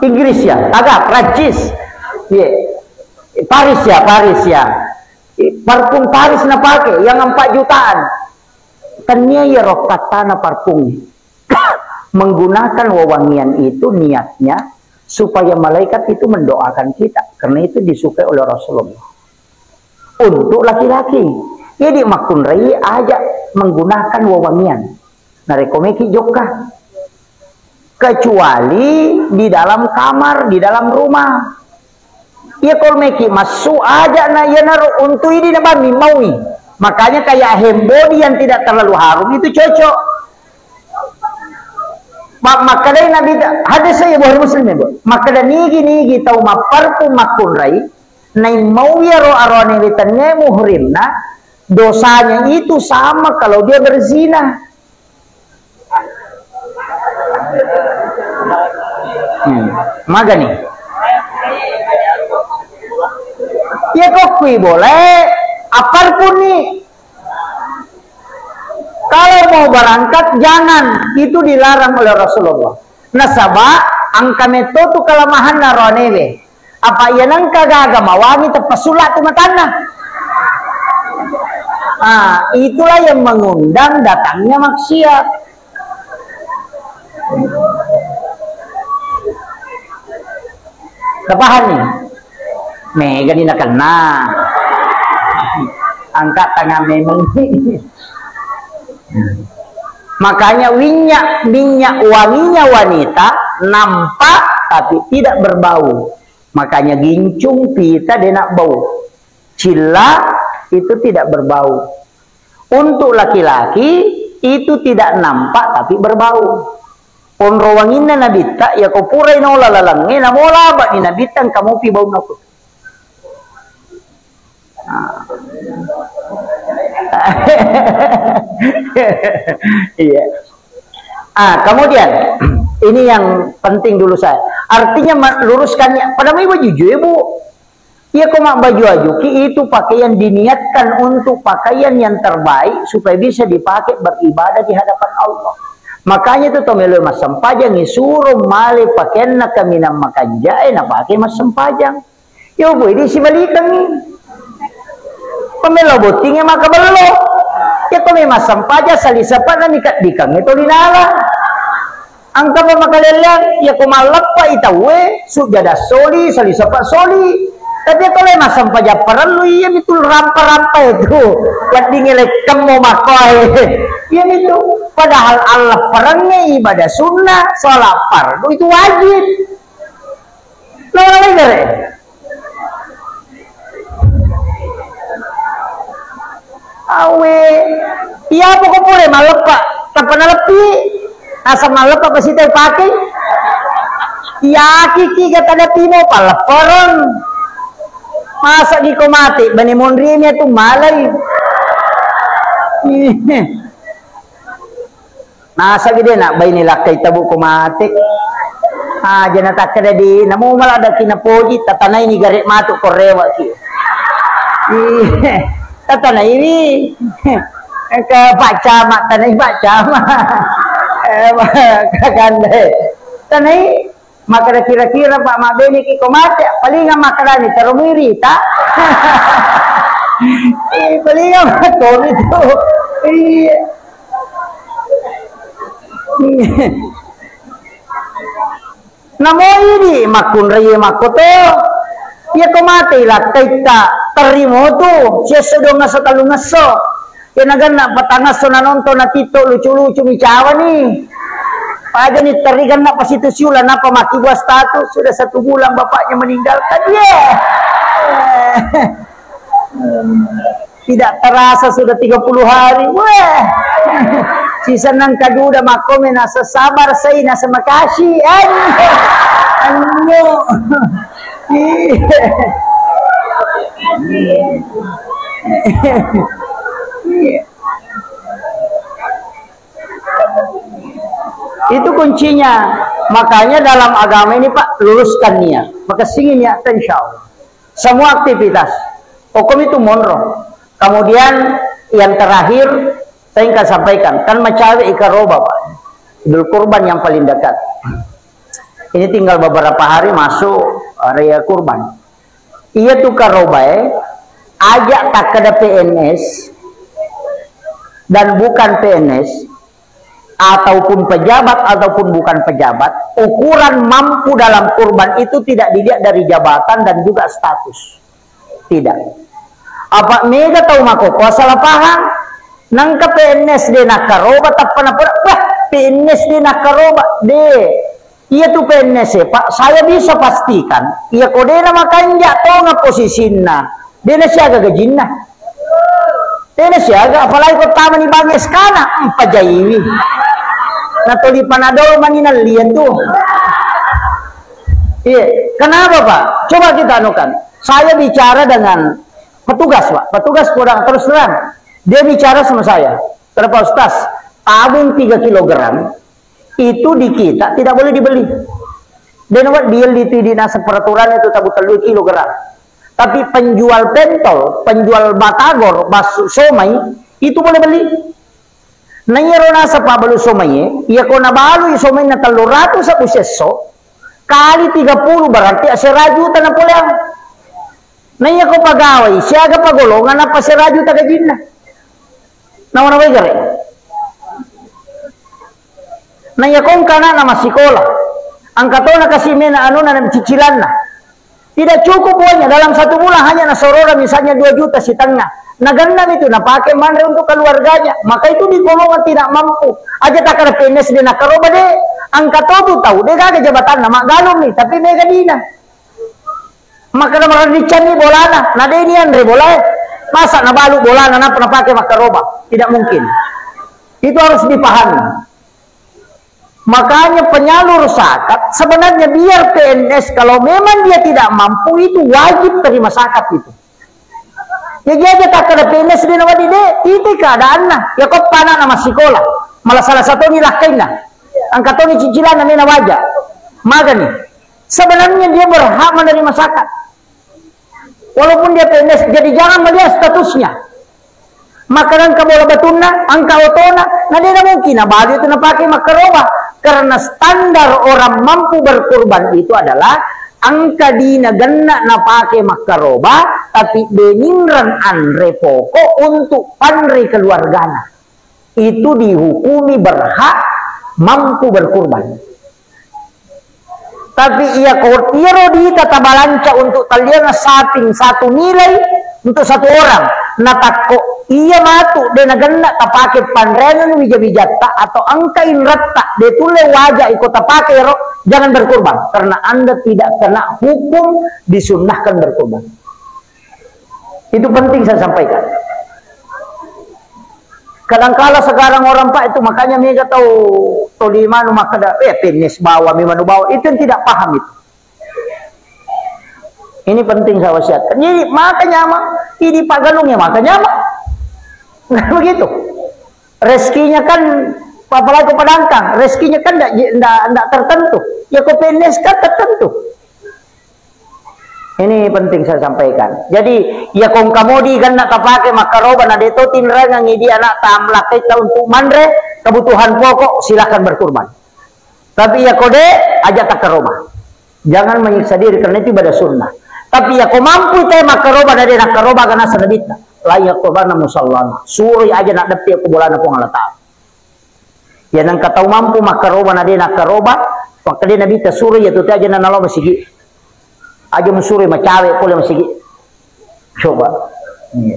Inggris ya, aga Prancis. Iya. Paris ya, Paris ya. Parfum Paris napake yang empat jutaan. Tania iyaro kattana parfum. Menggunakan wewangian itu niatnya supaya malaikat itu mendoakan kita karena itu disukai oleh Rasulullah. Untuk laki-laki. Jadi makkunrai aja menggunakan wewangian. Narekko meki jokka. Kecuali di dalam kamar, di dalam rumah. Iya, kalau meki masuk aja na iyanaro untuk ini na bami maui. Makanya kayak hand body yang tidak terlalu harum itu cocok. Ma-, makkedai Nabi, hadis saya Bukhari Muslim ya, Bu. Makkeda nigi-nigi tau mapparfum makkunrai, naimmau iyaro arone wetenne muhrimna, dosanya itu sama kalau dia berzina. Hmm. Magani. Ya kok kui boleh, apapun nih. Kalau mau berangkat, jangan. Itu dilarang oleh Rasulullah. Nasaba, engka metto tu kelemahan naronewe. Apa iya nengka gaga mawangi teppa sulla tu matanna. Ah, itulah yang mengundang datangnya maksiat. Tapahanni? Megani nakenna. Angka tangan memeng. Makanya minyak, minyak wanginya wanita nampak tapi tidak berbau. Makanya gincung, pita, denak bau. Cilla itu tidak berbau. Untuk laki-laki itu tidak nampak tapi berbau. Onro wanginna nabitta, yako purai naola lalengnge, namola abani nabitta engka mopi baunna ku. Nah. Iya. Ah, kemudian ini yang penting dulu saya. Artinya ma-, luruskannya. Pada mai baju ibu. Iya, ko mabbaju-ajuki itu pakaian diniatkan untuk pakaian yang terbaik supaya bisa dipakai beribadah di hadapan Allah. Makanya itu to melo massempajang isuro male pakaianna kaminang makanjae napake massempajang. Yo boy di sibalikangi. Pemelo bottinge maka bello. Ya to me massempajang sali sepa na nikaddikang itu linala. Engka pa makalelleang, iya ko malleppai tauwe, sujjada soli, sali sepa soli. Tapi ko le massempajang parellu, iya mitu rampa-rampa itu. Weddingnge lekkemmo makkoe. Iya mitu. Padahal Allah parengnge ibadah sunnah, sholat fardu itu wajib. Lo legere. Awe, iya poko pole malleppa, tappa naleppi, asa malleppa pasti tau pake. Iya kiki kata ada timo paleppereng. Masa di ko mate, bani monri ini tu malai. Nasagi de na baine lakkai tabu ko mate. Ah, jana takkeda di, namo maladaki napoji, tatanaini gare matu ko rewaki. Iya, tatanaini. Ke Pak Camat, tanai Pak Camat. Eh, kakande. Tanai, makkeda kira-kira, Pak, mabbeneki ko mate, palinga makkedani, "Taro muiri, ta?" Eh, palinga makkomi tu. Iya. Namo idi makkunraie makkoto. Iya ko mate lakkaitta, terri motu, siesso dua ngesso tellu ngesso. Iya naganna patang ngesso nanonton na TikTok lucu-lucu micawani. Pajani terri ganna pasitu siulang, napa makkibua status, "Sudah satu bulan bapaknya meninggalkan." Iya. Tidak terasa sudah tiga puluh hari. Weh. Sisenna engka duda makkomi, nasa sabar sai, nasa makasih. Anjo. Anjo. Iya. Itu kuncinya. Makanya dalam agama ini, Pak, luruskan niat. Makessingi niat, insya Allah. Semua aktivitas. Hukum itu monro. Kemudian yang terakhir, saya ingin sampaikan, kan macawe ikaroba, Pak. Idul Kurban yang paling dekat. Ini tinggal beberapa hari masuk raya kurban. Iya tu karobae, aja takkeda P N S dan bukan P N S, ataupun pejabat ataupun bukan pejabat, ukuran mampu dalam kurban itu tidak dilihat dari jabatan dan juga status. Tidak. Apa mega tau makkokkoe salah paham? Nangka P N S de nakkaroba, tappa napoda, "Wah, P N S de nakkaroba." De. Iya tu P N S e, Pak, saya bisa pastikan, iya ko de na makanja tonga posisinna, de na siaga gajinna. De na siaga, apalagi ko tamani bank S K na, mpajaiwi. Na toli panadol mani nallian tu. Iya, kenapa, Pak? Coba kita anukan. Saya bicara dengan petugas, Pak. Petugas kurang terus terang. Dia bicara sama saya. Kata, "Pak Ustaz, tabung tiga kilogram itu di kita tidak boleh dibeli." De na wedding itu di dinas peraturan itu tabung tellu kilogram. Tapi penjual pentol, penjual batagor, basu somai, itu boleh beli. Na iyaro nasaba balu somai, iya ko nabalu somai na tellu ratu sebbu siesso, kali tiga puluh berarti asera juta na poleang. Na iya ko pagawai, siaga pagolongan apa asera juta gajinna. Nawa-nawa gare. Na iya ko engka anakna massikola, engka tona kasi mena anuna cicilanna. Tidak cukup uangnya, dalam satu bulan hanya nasorora misalnya dua juta setengah. Nagannami itu napake manre untuk keluarganya. Maka itu di golongan tidak mampu. Aja takkeda P N S de nakkaroba de, engka to tu tau, de gaga jabatanna, maggalung ni, tapi mega dina. Makkeda maraddicanni bolana, na de nianre bolae. Masa nabalu bolana, napa napake makkaroba? Tidak mungkin. Itu harus dipahami. Makanya penyalur zakat sebenarnya biar P N S kalau memang dia tidak mampu itu wajib terima zakat itu. Jadi aja takkeda P N S de nawedding de, itu keadaanna. Ya ko anakna massikola, malah salah satu ni lakkainna. Engka toni cicilanna mena waja. Magani. Sebenarnya dia berhak menerima zakat. Walaupun dia P N S, jadi jangan melihat statusnya. Makkeda engka bola batunna, engka otona, na de na mungkin nabalu itu napake makkaroba. Karena standar orang mampu berkurban itu adalah engka dina genna napake makkaroba, tapi de ninreng anre pokok untuk panre keluargana. Itu dihukumi berhak mampu berkurban. Tapi iya ko iyaro dita tabalanca untuk tallianna saping satu nilai untuk satu orang, natakko iya matu de nagenna tapake panreangan wija-wijatta atau engka inretta de tulle waja iko tapake ero, jangan berkurban karena Anda tidak kena hukum disunnahkan berkurban. Itu penting saya sampaikan. Kadangkala sekarang orang, Pak, itu makanya mega tau toli manu makkeda, "Eh, P N S bawa, memang bawa." Itu yang tidak paham itu. Ini penting saya wasiatkan. Jadi, maka nyama, ini Pak Galung ya, maka nyama. Nah, begitu. Rezekinya kan Apalagi ko padangkang, rezekinya kan ndak, ndak, ndak tertentu. Ya ko P N S kan tertentu. Ini penting saya sampaikan. Jadi, ya ko engka modi ganna tapake makkaroba na de to tinrangang idi anak ta, lakkaita untuk manre kebutuhan pokok, silakan berkurban. Tapi ya ko de, aja takkaroba. Jangan menyiksa diri karena itu ibadah sunnah. Tapi ya ko mampu te makkaroba na de nakkaroba, karena senebita. La yaktubanna musallana. Suroi aja nak deppe ko bolana Puang Allah Taala. Ya nengka tau mampu makkaroba na de nakkaroba, maka de Nabi ta suroi ya tu te aja na nalo masigi. Aja musuro macawe pole masigi. Coba. Iya.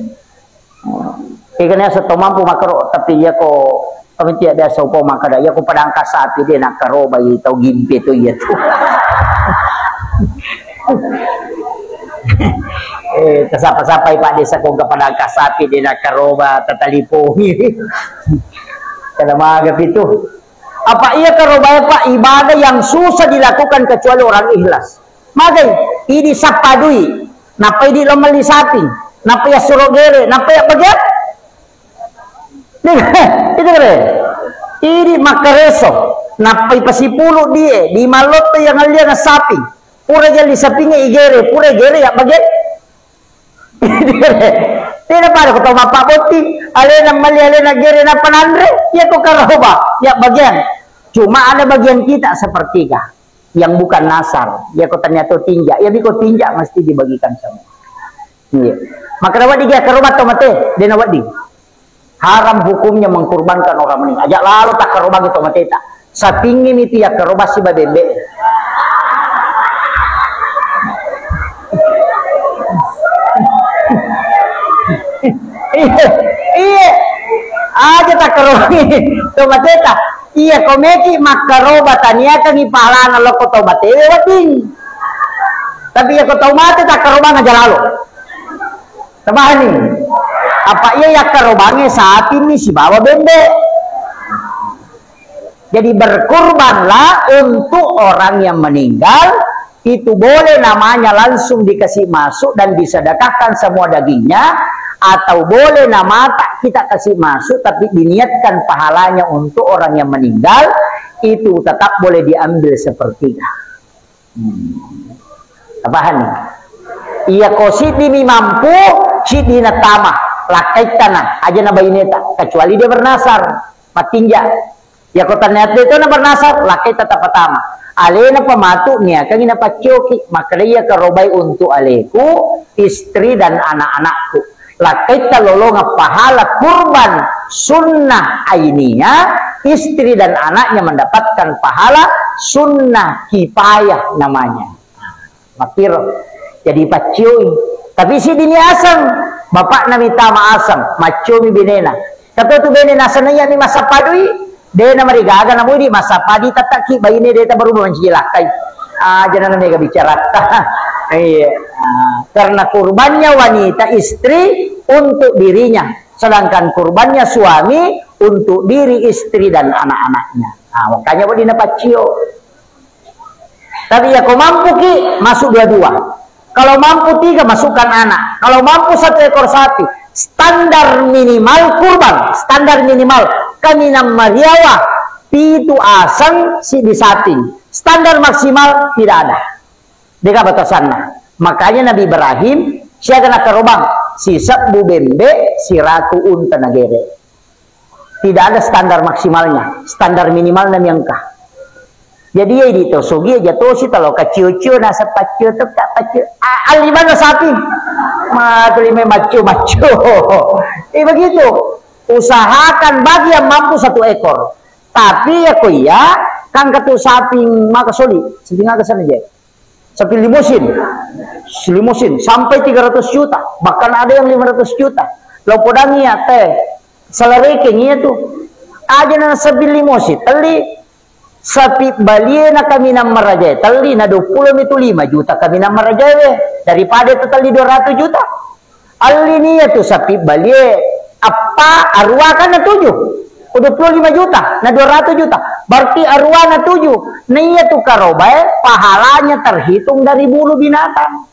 Ega nasa tau mampu makkaro, tapi iya ko kami tidak biasa upa makkada, iya ko padangka sapi de nakkaroba i tau gimpe tu iya tu. Eh, tasapa-sapai Pak Desa ko engka padangka sapi de nakkaroba, tatalipongi. Kada maga pitu. Apa iya karobae, Pak, ibadah yang susah dilakukan kecuali orang ikhlas. Magai, idi sappa dui, nappa idi lo melli sapi, nappa iya suro gere, nappa iya bagian. Itu kere. Idi makkareso, nappa ipasipulu die, di malotto yang ngalliang sapi. Pura jalli sapinge igere, pura gere ya bagian. Tidak pada ko tau mappabotti, alena melli, alena gere, nappa nanre, iya ko karoba, ya bagian. Cuma ada bagian kita sepertiga yang bukan nasar. Ya ko ternyata tinja, ya biko tinja mesti dibagikan semua. Iya. Maka wedding ya karoba to mate, dena wedding. Haram hukumnya mengkurbankan orang meninggal. Aja lalo takkarobangi to mateta. Sapingi mitu yakkaroba siba bembe. Iya, iya. Aja takkarobangi to mateta. Iya, ko meki makkaroba taniakangi pahalana lokko to matewe wedding. Tapi iya ko tau mate takkarobang aja lalo. Tabahani. Apa iya yakkarobange sapini sibawa bembe. Jadi berkurbanlah untuk orang yang meninggal, itu boleh namanya langsung dikasih masuk dan disedekahkan semua dagingnya, atau boleh namata kita kasih masuk tapi diniatkan pahalanya untuk orang yang meninggal, itu tetap boleh diambil sepertiga. Hmm. Pahani? Iya ko siddimi mampu, siddina tama, lakkaittana, aja na baineta, kecuali dia bernasar, mattinja. Iya ko tanniatte to na bernasar, lakkaitta tapatama. Alena pematu niakangi napaccioki, makkeda iya karobai untuk aleku, istri dan anak-anakku. Lakkaitta lolongeng pahala kurban sunnah ainiyah, istri dan anaknya mendapatkan pahala sunnah kifayah namanya. Makkiro. Jadi paccioi. Tapi siddini aseng, bapakna mitama aseng, macciomi benena. Tapi tu bene naseng iya mi massappa dui, de namarigaga namui di massappa di tattaki baine de tabaru mancaji lakkai. Ah, jangan mega bicara. Iya. Ah, karena kurbannya wanita istri untuk dirinya, sedangkan kurbannya suami untuk diri, istri dan anak-anaknya. Ah, makanya wedding napaccio. Tapi ya ko mampu ki, masuk dua-dua. Kalau mampu tiga, masukkan anak. Kalau mampu satu ekor sapi, standar minimal kurban, standar minimal kaminang mariawa, pitu aseng, siddi sapi. Standar maksimal tidak ada. Dega batasanna. Makanya Nabi Ibrahim siaga nakarobang, sisebbu bembe, siratu unta nagere. Tidak ada standar maksimalnya, standar minimalnya miangka. Jadi ya di tosogi aja tosi kalau kacio-cio nasa pacio tetap pacio. A-, alli mana sapi? Matuli mai macio-macio. Eh, begitu. Usahakan bagi yang mampu satu ekor. Tapi ya ko iya, kan katu sapi maka soli, sapi maka sana je. Sapi limosin. Limosin sampai tiga ratus juta, bahkan ada yang lima ratus juta. Lo podangi ya teh, salarekeng iya tu. Aja na sapi limosin, telli sapi balie na kaminang marajae, telli na dua puluh mitu lima juta kaminang marajae, daripada itu telli dua ratus juta. Allini iya tu sapi balie, appa arua kan na tujuh. Dua puluh lima juta, na dua ratus juta. Berarti arua na tujuh. Na iya tu karobae pahalanya terhitung dari bulu binatang.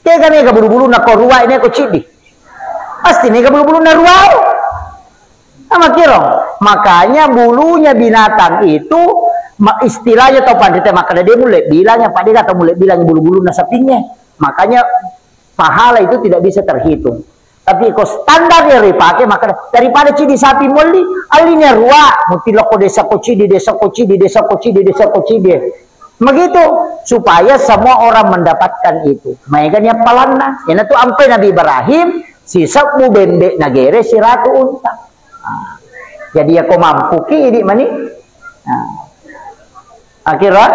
Tega mega bulu-bulu na ko rua ini ko ciddi. Pasti mega bulu-bulu na rua. Sama kiro. Makanya bulunya binatang itu, ma-, istilahnya tau panrita makkeda de mulle bilang, apa de kata mulle bilang bulu-bulunna sapingnge. Makanya pahala itu tidak bisa terhitung. Tapi ko standar yang dipakai, maka daripada cidi sapi molli, allinya rua, mutiloko desa ko cidi, desa ko cidi, desa ko cidi, desa ko cidi. Begitu, supaya semua orang mendapatkan itu. Maega ni appalanna. Iyanatu ampai Nabi Ibrahim, sisebbu bembe nagere siratu unta. Ah. Jadi ya ko mampuki idi mani. Ah. Akhirnya,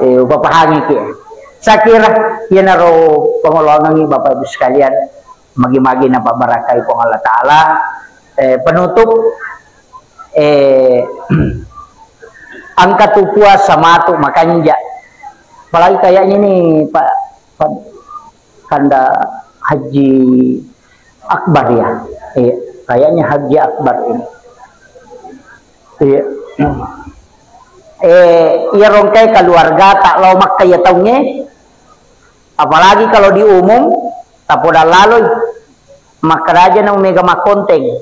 eh, upapahangiki. Sakira, iyanaro pengolongangi Bapak Ibu sekalian, magi-magi napabbarakai Puang Allah Ta'ala. Eh, penutup, eh, engka tu puasa matu makanja. Apalagi kayaknya nih, Pak, Pak Kanda Haji Akbar ya. Iya, kayaknya Haji Akbar ini. Iya. Eh, iya rongkai keluarga tak lo Makkah ya taunge. Apalagi kalau di umum, tapoda laloi. Makkaraja na mega makkonteng.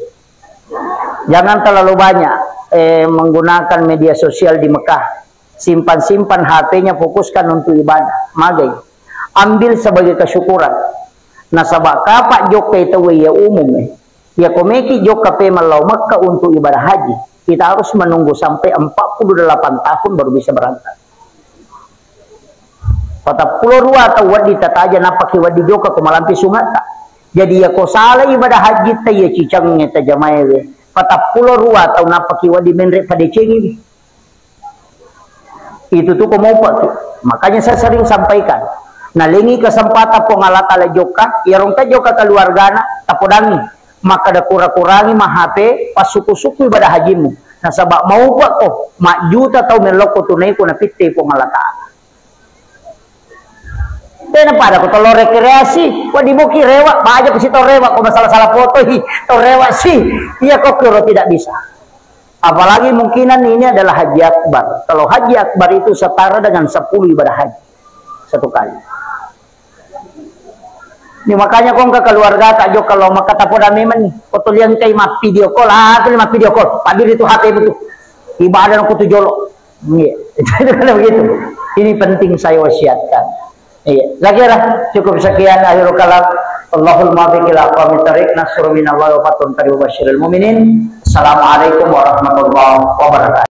Jangan terlalu banyak, eh, menggunakan media sosial di Mekah. Simpan-simpan H P-nya, fokuskan untuk ibadah. Magai. Ambil sebagai kesyukuran. Nasaba kapa jokka itu ya umum, eh. Ya komeki jokka pemeng lao Mekah untuk ibadah haji. Kita harus menunggu sampai empat puluh delapan tahun baru bisa berangkat. Patappulo rua tau wedding tataja nappaki wedding jokka ko malampe sungatta. Jadi yako sala ibadah haji ta iya cicangnge tajamaewe. Patappulo rua tau nappaki wedding menre padecengiwi. Itu tu ko maupa tu. Makanya saya sering sampaikan. Nalengi kesempatan Puang Allah Ta'ala jokka, iyaro engka jokka keluargana, tapodangi. Makkada kura-kurangi ma H P, passuku-suku ibadah hajimu. Nasaba maupa ko, majjuta tau mellokko tunai ko napitte Puang Allah Ta'ala. Tena pada ko tolo rekreasi, ko diboki rewa, baja ko si tau rewa, ko masalah-salah foto hi, tau rewa si, iya ko kiro tidak bisa. Apalagi mungkinan ini adalah haji akbar. Kalau haji akbar itu setara dengan sepuluh ibadah haji satu kali. Ini makanya kong ke keluarga tak jokka lao Mekah tapoda memang nih. Ko toliang cai ma video call, ah, tu ma video call. Pabili tu H P-mu tu. Ibadah ko tu jolo. Iya. Itu kan begitu. Ini penting saya wasiatkan. Iya. Saya kira cukup sekian akhirul kalam. Allahul muwaffiq ila aqwamit thariq. Nasrun minallahi wa fathun qarib wa basyiril mu'minin. Assalamualaikum warahmatullahi wabarakatuh.